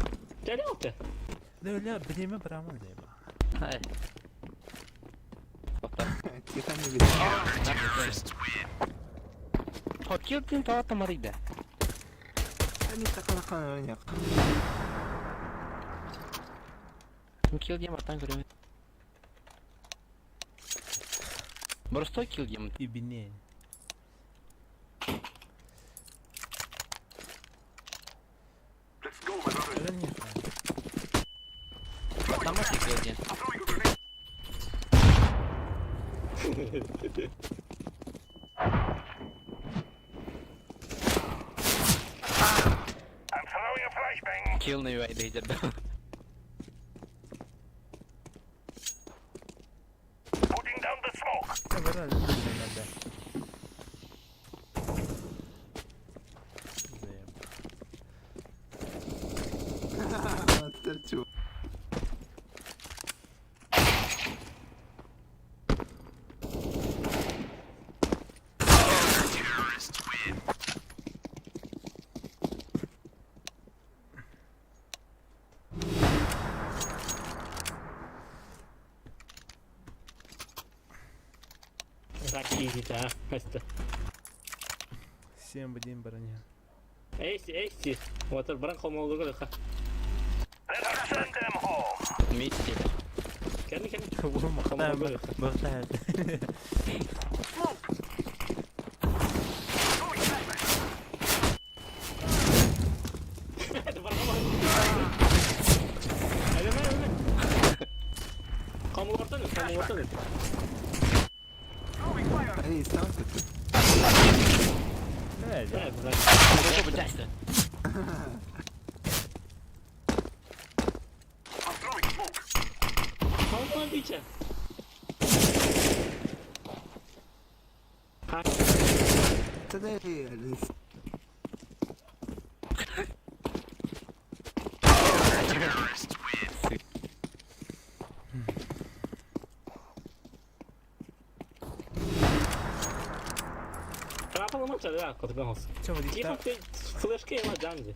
Тәле алты. Лә билеме барамын дейм. Hay. Тоқта. Тихо не бит. Ho killдin таатамарыйда. Ани такала хан як. Килл дем артан көрөм. Просто килл дем. Ибине. Let's go, my brothers. Öyle niye? Батама килл дем. I'm throwing a grenade. I'm throwing a flashbang. Килл на юайда идет. Putting down the smoke. Баран билемер. Стерчу. Так, изи, да. Это. 7-1 бараня. Эйси, эйси. Вот баран холмолдуга Леха. Let us send them home. Митти. Кәне, кәне. Бактайык. Smoke. Throwing flashbang. Это баран Әлеме, әлеме. Камыл ортан, камыл ортан. Throwing fire. Эй, став ты. Evet. Да, да. Бу бу тысяча. Чэ, Флешка ела джанги.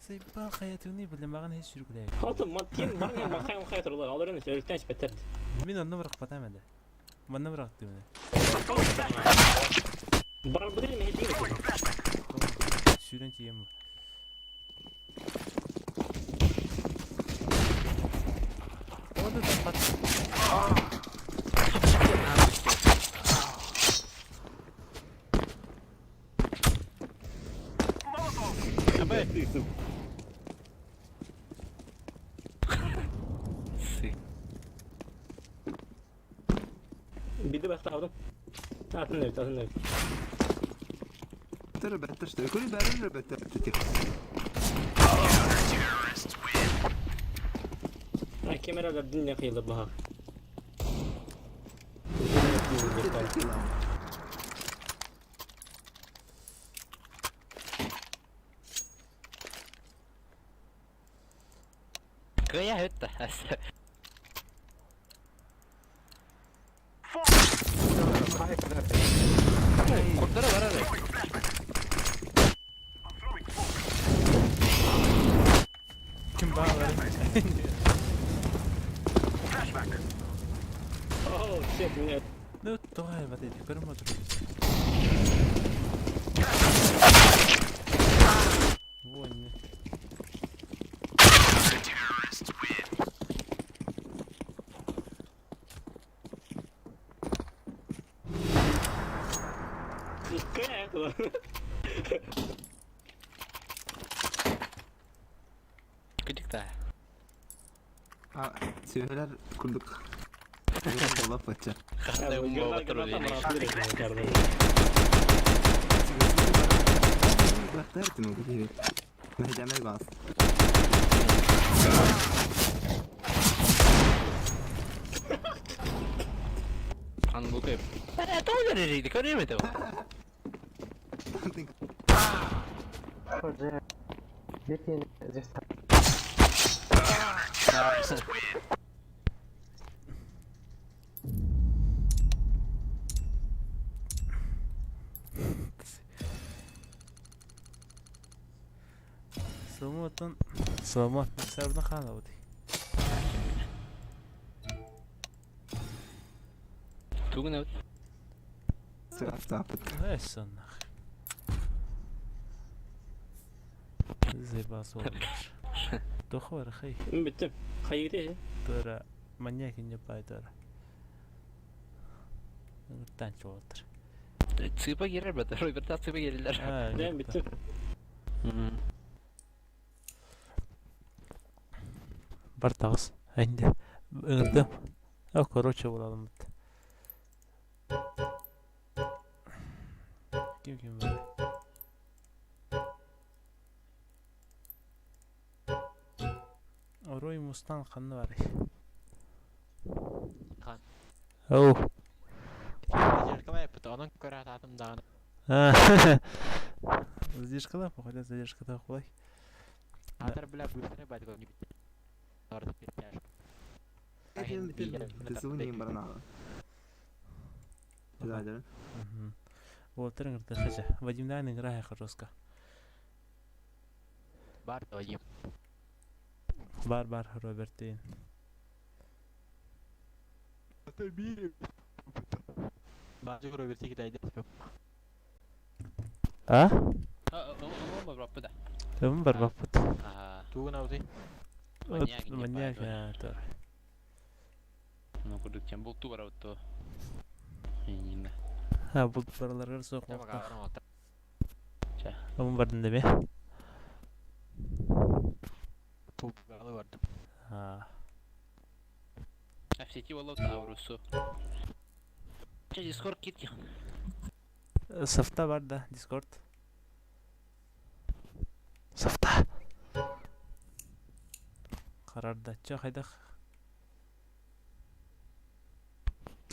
Сайбал хайатыны билемаҕын һи сүргүлэйбит. Хоту маттин барня махай махай турулар. Олорун өлтөн испеттер. Мин онно бырахпатам эдэ. Манна бырахтым эдэ. Барбыдыр мехетин. Сүүрэн тиийэм. Оду таппат. Биди бастаабытым. Атын эбит, атын эбит. Камералар динне кыйылыр баха. Кыайа höttö. Курдара барар. Ким баалар? Oh shit, меня. Ну, тоҕо бат эти көрүм отур. Вон. Кыайа Күдүк та. Сүөһүлэр курдук. Болап бачча. Ханна умба батыр Бахтар тиму киһи. Мэһдэмэй баас. Ан бу көп. Э, тойлар эрийди, көрөмөтө. Соломотон Соломон сарбына хаалабыт. Тугун өт. Саапыт. Эссоннах. Зайбас олар. Тохор хай. Бүттүм. Хайыгы Тора маньяк не пайтора. Танчы олтыр. Цыпа кирер бат. Роберта цыпа кирелер. Дәм бүттүм. Бар тағыс. Әнде. Ыңырдым. О, короче, буlalım. Ким ким бар? Орой мустан қанны бар. Хан. Оу. Задержкалай, onun көрө ататым даҕаны. Задержкада, походу, задержкада кулай. Атар бля быстро бать не Орды перетяжка. Тысуын барнағы. Задер. Вот, тренер хача. Вадим дан играет жестко. Бар Вадим. Бар бар Роберт Дейн. Бар Роберт китайда. А? Ому барбаппы да. Ым бар баппыт. Тугун ауты. Маньяк не Маньяк, пайдор. тор. Ну курдук тем булту барабыт Инна. Ha, бул бараларга соқ Тамак Ым бардын деме. Пубгалы бардым. А. В сети болот Аурусу. Че Дискорд кит Софта бар да, Дискорд. Софта. Карарда. Чо хайдах.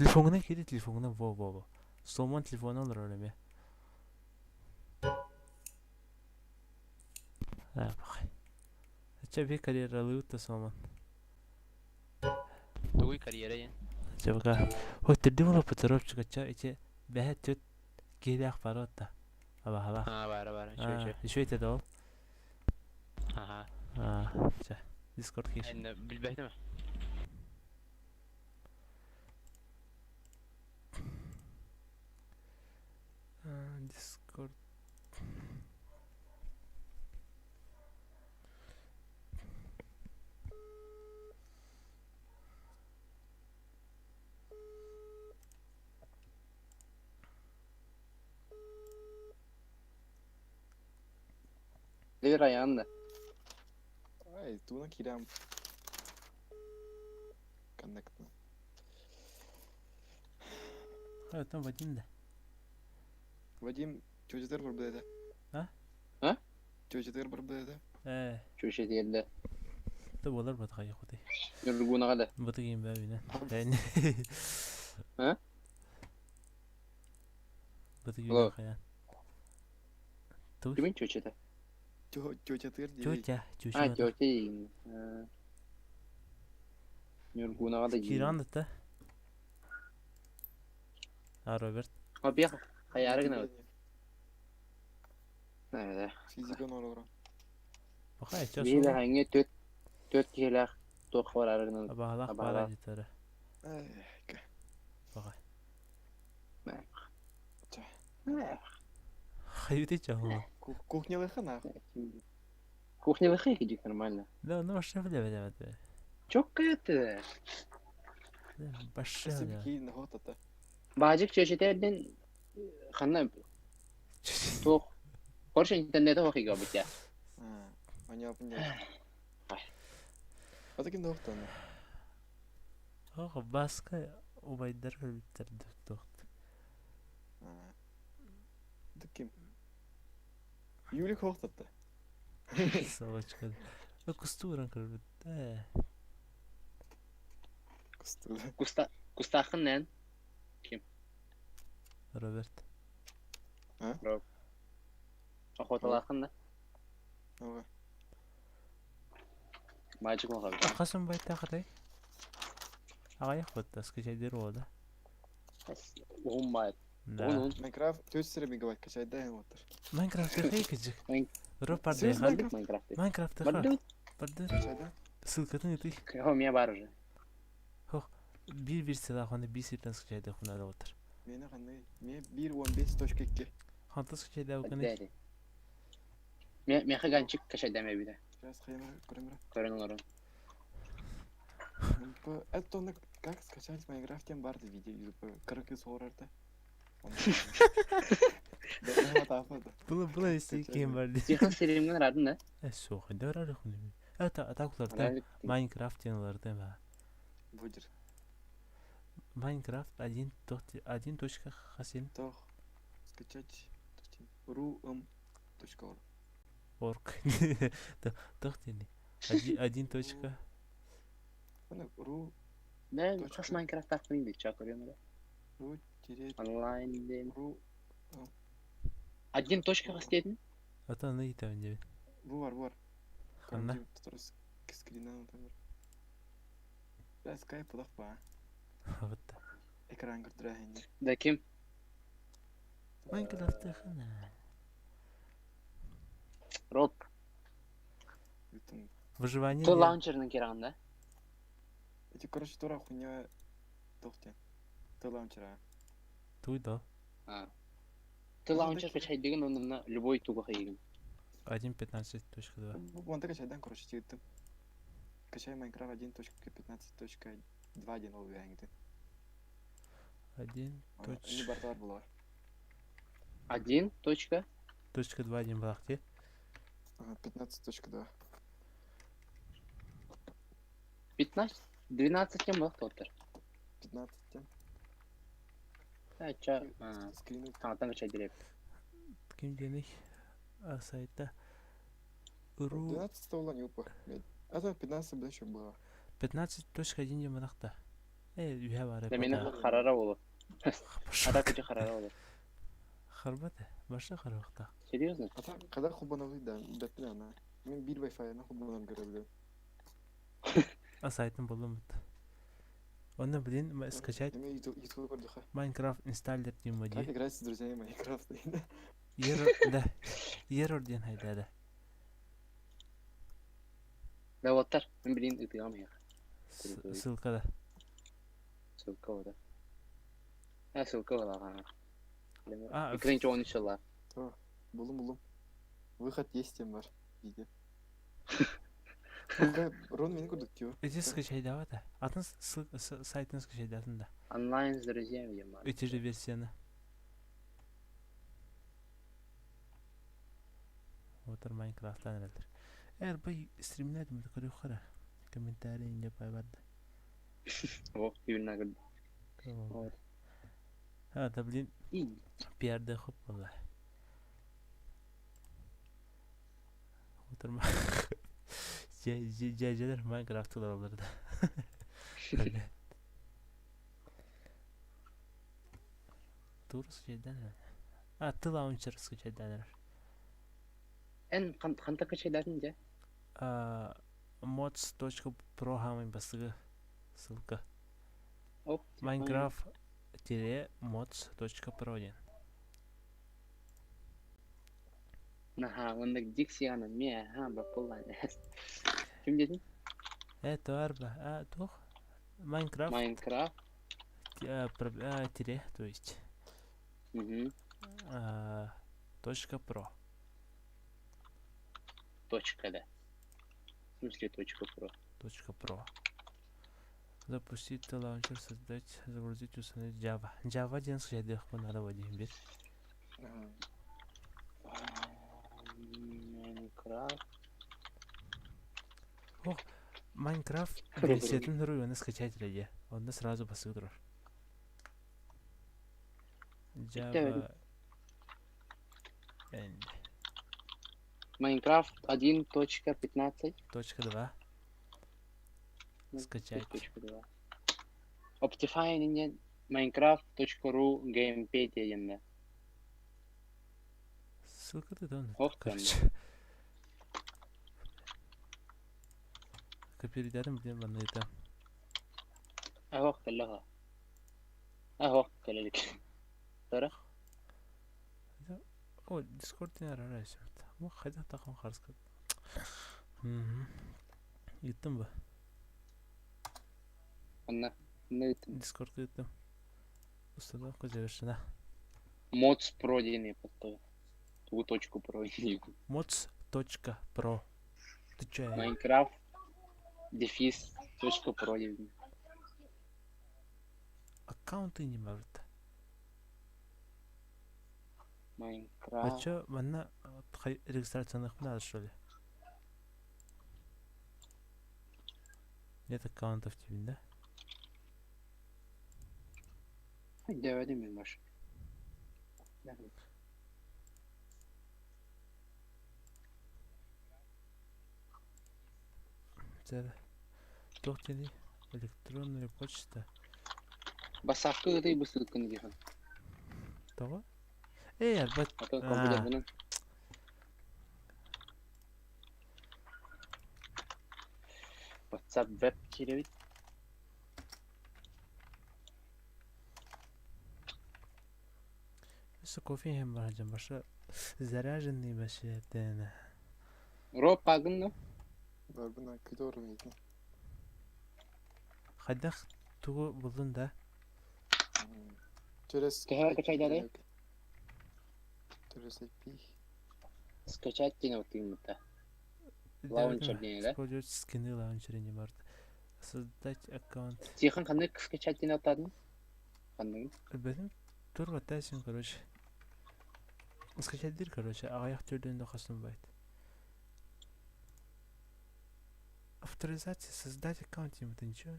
Телефоҥҥунан киирдэ, телефоҥҥунан во-во-во. Сомон телефона олорор эмиэ. Аа, пахай. Чэ, би карьералыыбыт да Сомон. Тугуй карьера диэн? Чэ, пока. Ой, төрдүм олоппут Робчик, чэ, ити бэһэ түт киһилээх бары отта. Абаһалаах. Аа, баара баара, үчүгэй үчүгэй. Үчүгэй этэ да ол. Аха. Аа, чэ, Дискорд киир. Инне билбэтим. Дискорд. Лир ayağında. Ай, туна кирям. Коннектно. Оттон Вадим да. Вадим, чөчетер бар бэдэ. А? А? Чөчетер бар бэдэ. Э, Şu yerде. да болар батха якуты. Yurguna kadar. Баты кийин бә бинен. Бәйне. А? Баты Алло. кийин хаян. Туй. Kimin çoçete? Чөчетер дии. Тетя, Ha чуча. çoçe. Yurguna kadar. Киран да. А, Роберт. Abi hayarı gına. Nerede? Физика норора. Баха ча Bir de су. hangi төт төт киһилээх туох бар арыгынан Абаһалах Абаһалаах. бара дитара. Ай, Баха. Ча. Хаюты ча ху. Кухнялыха нах. Кухня выходит нормально. Да, ну вообще бля бля бля. Çok kötü. Баше Сим бля. киин хотата. Баажык чөчөтэрдин ханна туох Короче, интернет охига бутя. А, понятно. А таким дохтан. Ох, баска убайдар хөлбүттэр тохт. Таким. Юлик хохтатта. Собачка. Кустуран көрбүт. Э. Кусту. Куста кустахын нэн. Роберт. Охоталахын да. Ага. Баажык охига. Хасан байтахатай. Аҕыйах бытта скачайдыр уода. Уһун баайт. Да. Уһун Майнкрафт 4 мегабайт качай дай отыр. Майнкрафт хей кыжык. Майн- Роп Серьезно, пардыха. Майнкрафт? Майнкрафт. Майнкрафт ха. Барды. Барды. Качай да? Ссылкатын ытый. Хо мия бар уже. Бир бир сыла хонда бир сиртен скачайдыр хунада отыр. Мени кандай? Ме 1.15.2. Хонта скачайда уканы. Барды. Ме меха ганчик кашайдам эбиде. Сейчас хаймер көрөмөр. Көрөн олорун. Это он как скачать Майнкрафт тем барды видео YouTube. Кыркы сорарда. Было было если кем барды. Тихан серимген радын да. Э сохын да рары хуны. Это атакуларда Майнкрафт тенларда ба. Будер. Майнкрафт 1 точка хасин Тох. Скачать. Ру м. Точка орг. орг. Тохтени. 1 точка. Ру. Мен хас Майнкрафт тахтын бит чакырым эле. Ру тире Онлайн ден. ру Один точка хас дедин. Ата аны итәвен дебин. Бу бар бар. Ханна. Скрина например. Да, скайп улах ба. Вот. Экран көрдүрэ Да ким? Майнкрафт хана. Роб. Бүтүн. Выживание. Ту лаунчердин керагын да. Эти, короче, тура хуйня тохтен. Ты лаунчера. Туй да. Ту лаунчер качайдыгын онна любой туга хайыгын. 1.15.2. Вон ты качай, да, короче, ты. Качай Майнкрафт 1.15.2 один ол 1 Не бартар была. Один точка. точка 2 один балак те. Ага, 15.2. 15 12 тем был тоттер. 15 тем. А ча. Скрин. А там качай директ. Ким дених сайта ру 12 столла не упа. А то 15 бля еще было. 15.1 дем балакта. Э, үһэ баар Да мени харара болу. Ата кычы харара болу. Харбат, баша харахта. Серьезно? Ата когда хубановый да, бэппин ана. Мен бир Wi-Fi-на хубанан көрөбүлүм. А сайтын булдум бит. Оны блин, скачать Эме YouTube көрдүхэ. Minecraft installer диэн Как бу играть с друзьями в Майнкрафт? Error да. Error диэн хайдада. Да оттар. Мен билин ытыгам я. Ссылка да. Ссылка ода. А ссылка ода. А, Экран чоғын иншалла. Булум булум. Выход есть тем бар. Виде. Буга Рон мени көрдүк тио. Эти скачай да да. Атын сайтын скачай датын да. Онлайн с друзьями я мар. Эти же версияны. Отыр Майнкрафттан эрэлдер. Эр бу стримнер ми көрү хара. Комментарий не пайбарды. О, юлна көрдү. Вот. А, да блин, И пиарды хоп болла. Отыр Жа Майнкрафт олар да. Тур скачайдан. А, ты лаунчер скачайдан. эн канта качайдатын же? А, mods.pro хамын басыгы ссылка. Оп. Minecraft-mods.pro ден. Наха, онда Диксияны ме, ха, бапулла. Ким дедин? Э, туарба, а, тух. Minecraft Майнкрафт. тире, то есть. Угу. А, точка про. Точка, да. В смысле точка про. Точка про. Запустить лаунчер, создать, загрузить, установить Java. Java ден скачайдых надо вводить бир. Майнкрафт. Майнкрафт версиятын руйоны скачать ради. Онда сразу басып турар. Java N. Майнкрафт 1.15. Точка 2. Скачать. Точка 2. Optifine не Minecraft.ru Gamepedia дегенде. Ссылка ты дон. Ох, Короче. Копиридерим блин баны это. Ах, каллаха. Ах, каллик. Тара? О, Discord не арарайсың. Бу хайда тахын харска. Иттим ба. Анна. Не иттим. Discord иттим. Установка завершена. Mods Pro деген подто. Ту точку про. Mods.pro. Ты чё? Майнкрафт дефис точка про деген. Аккаунты не может. А Майнкрафт. чё, манна регистрацияны надо что ли? Нет аккаунтов тебе, да? Деведим мен баш. Тоқтени электронная почта. Басаққы ытай бысылкын дихан. Того? Эй, арбат. Ата компьютер бұны. WhatsApp веб киребит. Өсө кофе hem бар баша заряженный башы дена. Ро пагын но? Бар бына күтө орун екен. Хайдах тугу булдун да. Через Кахар качайдары? Через IP. Скачать деген отыгын да. Лаунчер деген да? Использовать скины лаунчера не может. Создать аккаунт. Тихан қандай скачать деген атадың? Қандай? Бәдім тур ватасин, короче. Скачать дир, короче, аяқ түрден де қасым байт. Авторизация, создать аккаунт, им это ничего.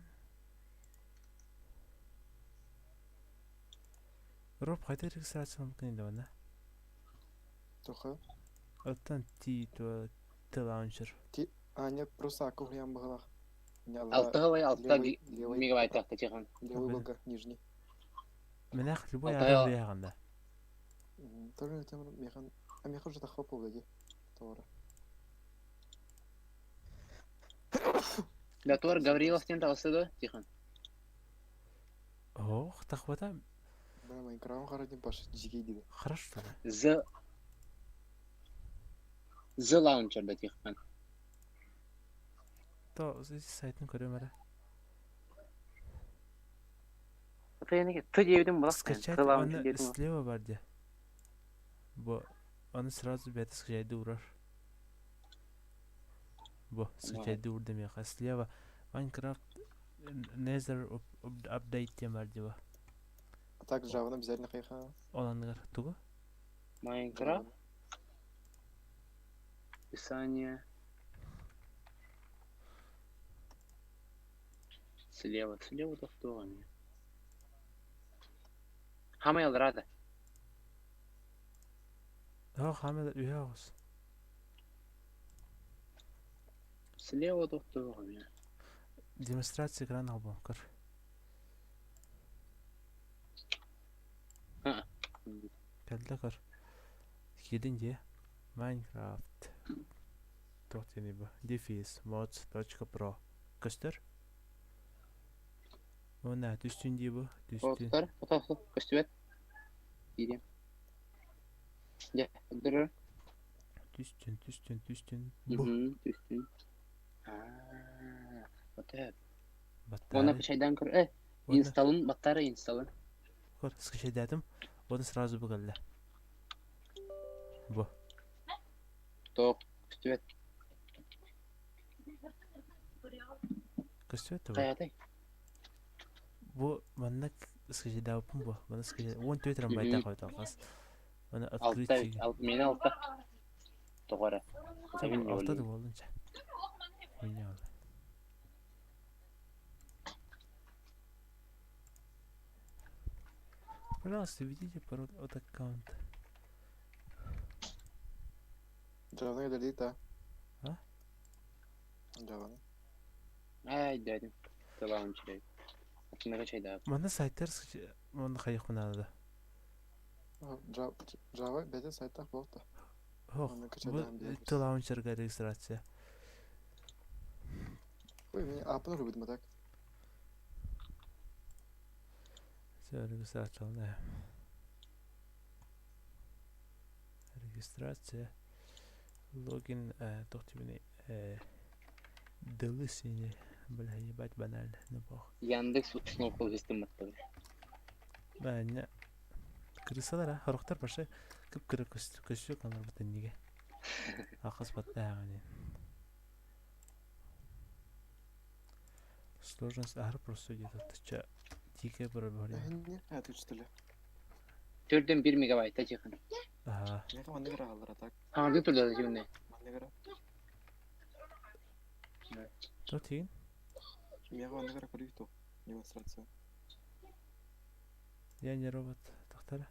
Роб, қайта регистрация мүмкін енді да? Тоха. Оттан ти то ты лаунчер. Ти, а, нет, просто акыл ян бағалақ. Алтыһы алта мегабайт Тихон. Левый уголка, нижний. Менах любой адам бияҕында. Тоже там механ, а меха уже тахпа погоди. Тора. Да Тор Гаврилов тен таҕыста да Тихон. Ох, тахвата. Бля, Майнкрафт харадин паш дикий диде. Хорошо. The The Launcher да Тихон. То сайтын көрөм эрэ. Ты диэбитим булах. Скачать оны слева бар де. Бу аны сразу бэйэтэ скачайды урар. Бу скачайды урда миэхэ слева Minecraft Nether update диэн бар дии бу. А так Java обязательно хайха. Ол анныгар тугу? Майнкрафт. Описание. Слева, слева тохтуоҕа Хамай алрада. Оо, хамай үһэ оҕус. Слева тохтуоҕа Демонстрация экран албом көр. Кэллэ көр. Киирдин дии. Minecraft. Туох диэний бу? Дефис mods.pro. Көстөр? Уонна түстүн дии бу. Түстүн. Көстөр. Көстүбэт. Киириэм. Дьэ, көрдөрөр. Түстүн, түстүн, түстүн. Бу. Түстүн. Аа, вот Уонна кычайдаан көр. Э, инсталын, баттара инсталын. Көр, скачайдатым. Оны сразу бу кэллэ. Бу. Тоқ, көстүбэт. Көстүбэт бу. Хайатай. Бу манна скачайдаабыппын бу. Манна скачай 14 рамбайта қойдал қас. Мана открытие. Алта, мені алта. Тоҕо эрэ. Алта да буоллун чэ. Хуйня ол. Пожалуйста, введите пароль от аккаунта. Java да. А? Java. Ай, дядя. Тылаун чирей. Атыныга чайда. Манна сайттар манна хайыхпын надо. Java бәден сайттах болды. Ох, бу лаунчерга регистрация. Ой, мне апны рубит так. Все, регистрация. Регистрация. Логин, туох тибини, дылы синий. Бля, ебать банально, ну пох. Яндекс установка систематтар. Бәнне. Крысалар, а, хорохтор башы кып-кыра көстүк алар бутын неге. Акыс баттааҕын. Сложность ар просто где-то тыча дикая бар. А, ты что ли? Төрдөн 1 мегабайт тихан. Ага. Меха манныгара аллара так. Хаңарды турда жибне. Манныгара. То тиин? Меха манныгара көрүктү. Демонстрация. Я не робот. Тахтара.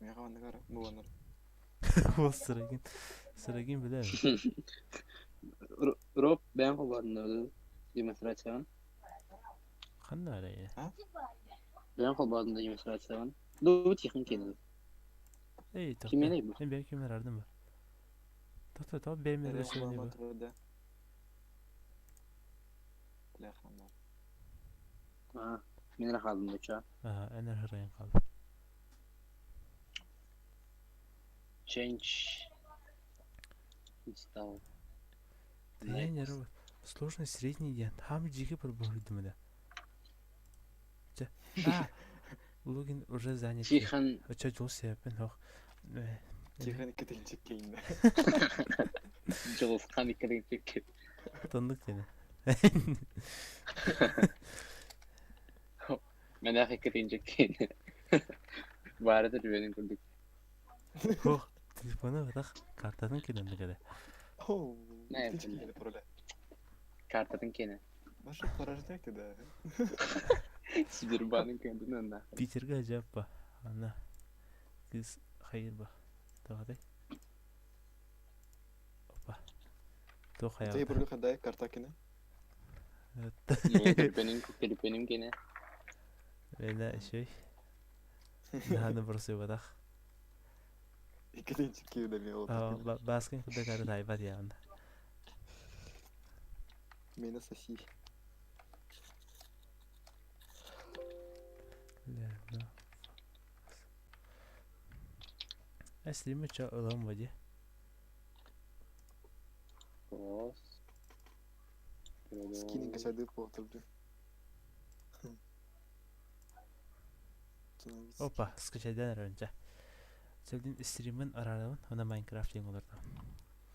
Меха манныгара бу анар. Ол сырагин. Сырагин билер. Роб бән холбадын демонстрацияны. Ханна арая? А? Бән холбадын демонстрацияны. Ду тихан кенде. Эй, тохта. Кимени бу? Мен бәй кимнер ардым ба. Тохта, то бәй мен ресурны бу. А, мен рахадым дуча. Ага, энер хырайын қалды. Change. Install. Я не робот. Сложность средний ден. Хам жиги бір бұрдым да. А, логин уже занят. Тихан. Оча жол себеппен хох. Тихан кетинчик кейинде. Жолхан кетинчик. Тоннук дени. Мен ах кетинчик кейин. Бары да жүргенин көрдүк. Хох, телефону батах картатын кенен кеде. Оу, кетинчик пароля. Картатын кене. Наша порождек да. Сбербанк кендин да. Питерге жаппа. Ана кыз хайыр ба. Тағадай. Туох Ты хайаабыта. бургу хадай картакина. Не, телефонум, телефонум кene. Мэнэ үчүгэй. Наһааны боросуйбатах. Иккитинчи киирдэ ол. Бааскын курдук ары таайбат яҕын. Мені соси. Эслими чо ылам води. Класс. Скинин качайды полтырды. Опа, скачайдан эрэнчэ. Сэлдин стримин араарабын, уонна Майнкрафт диэн олордо.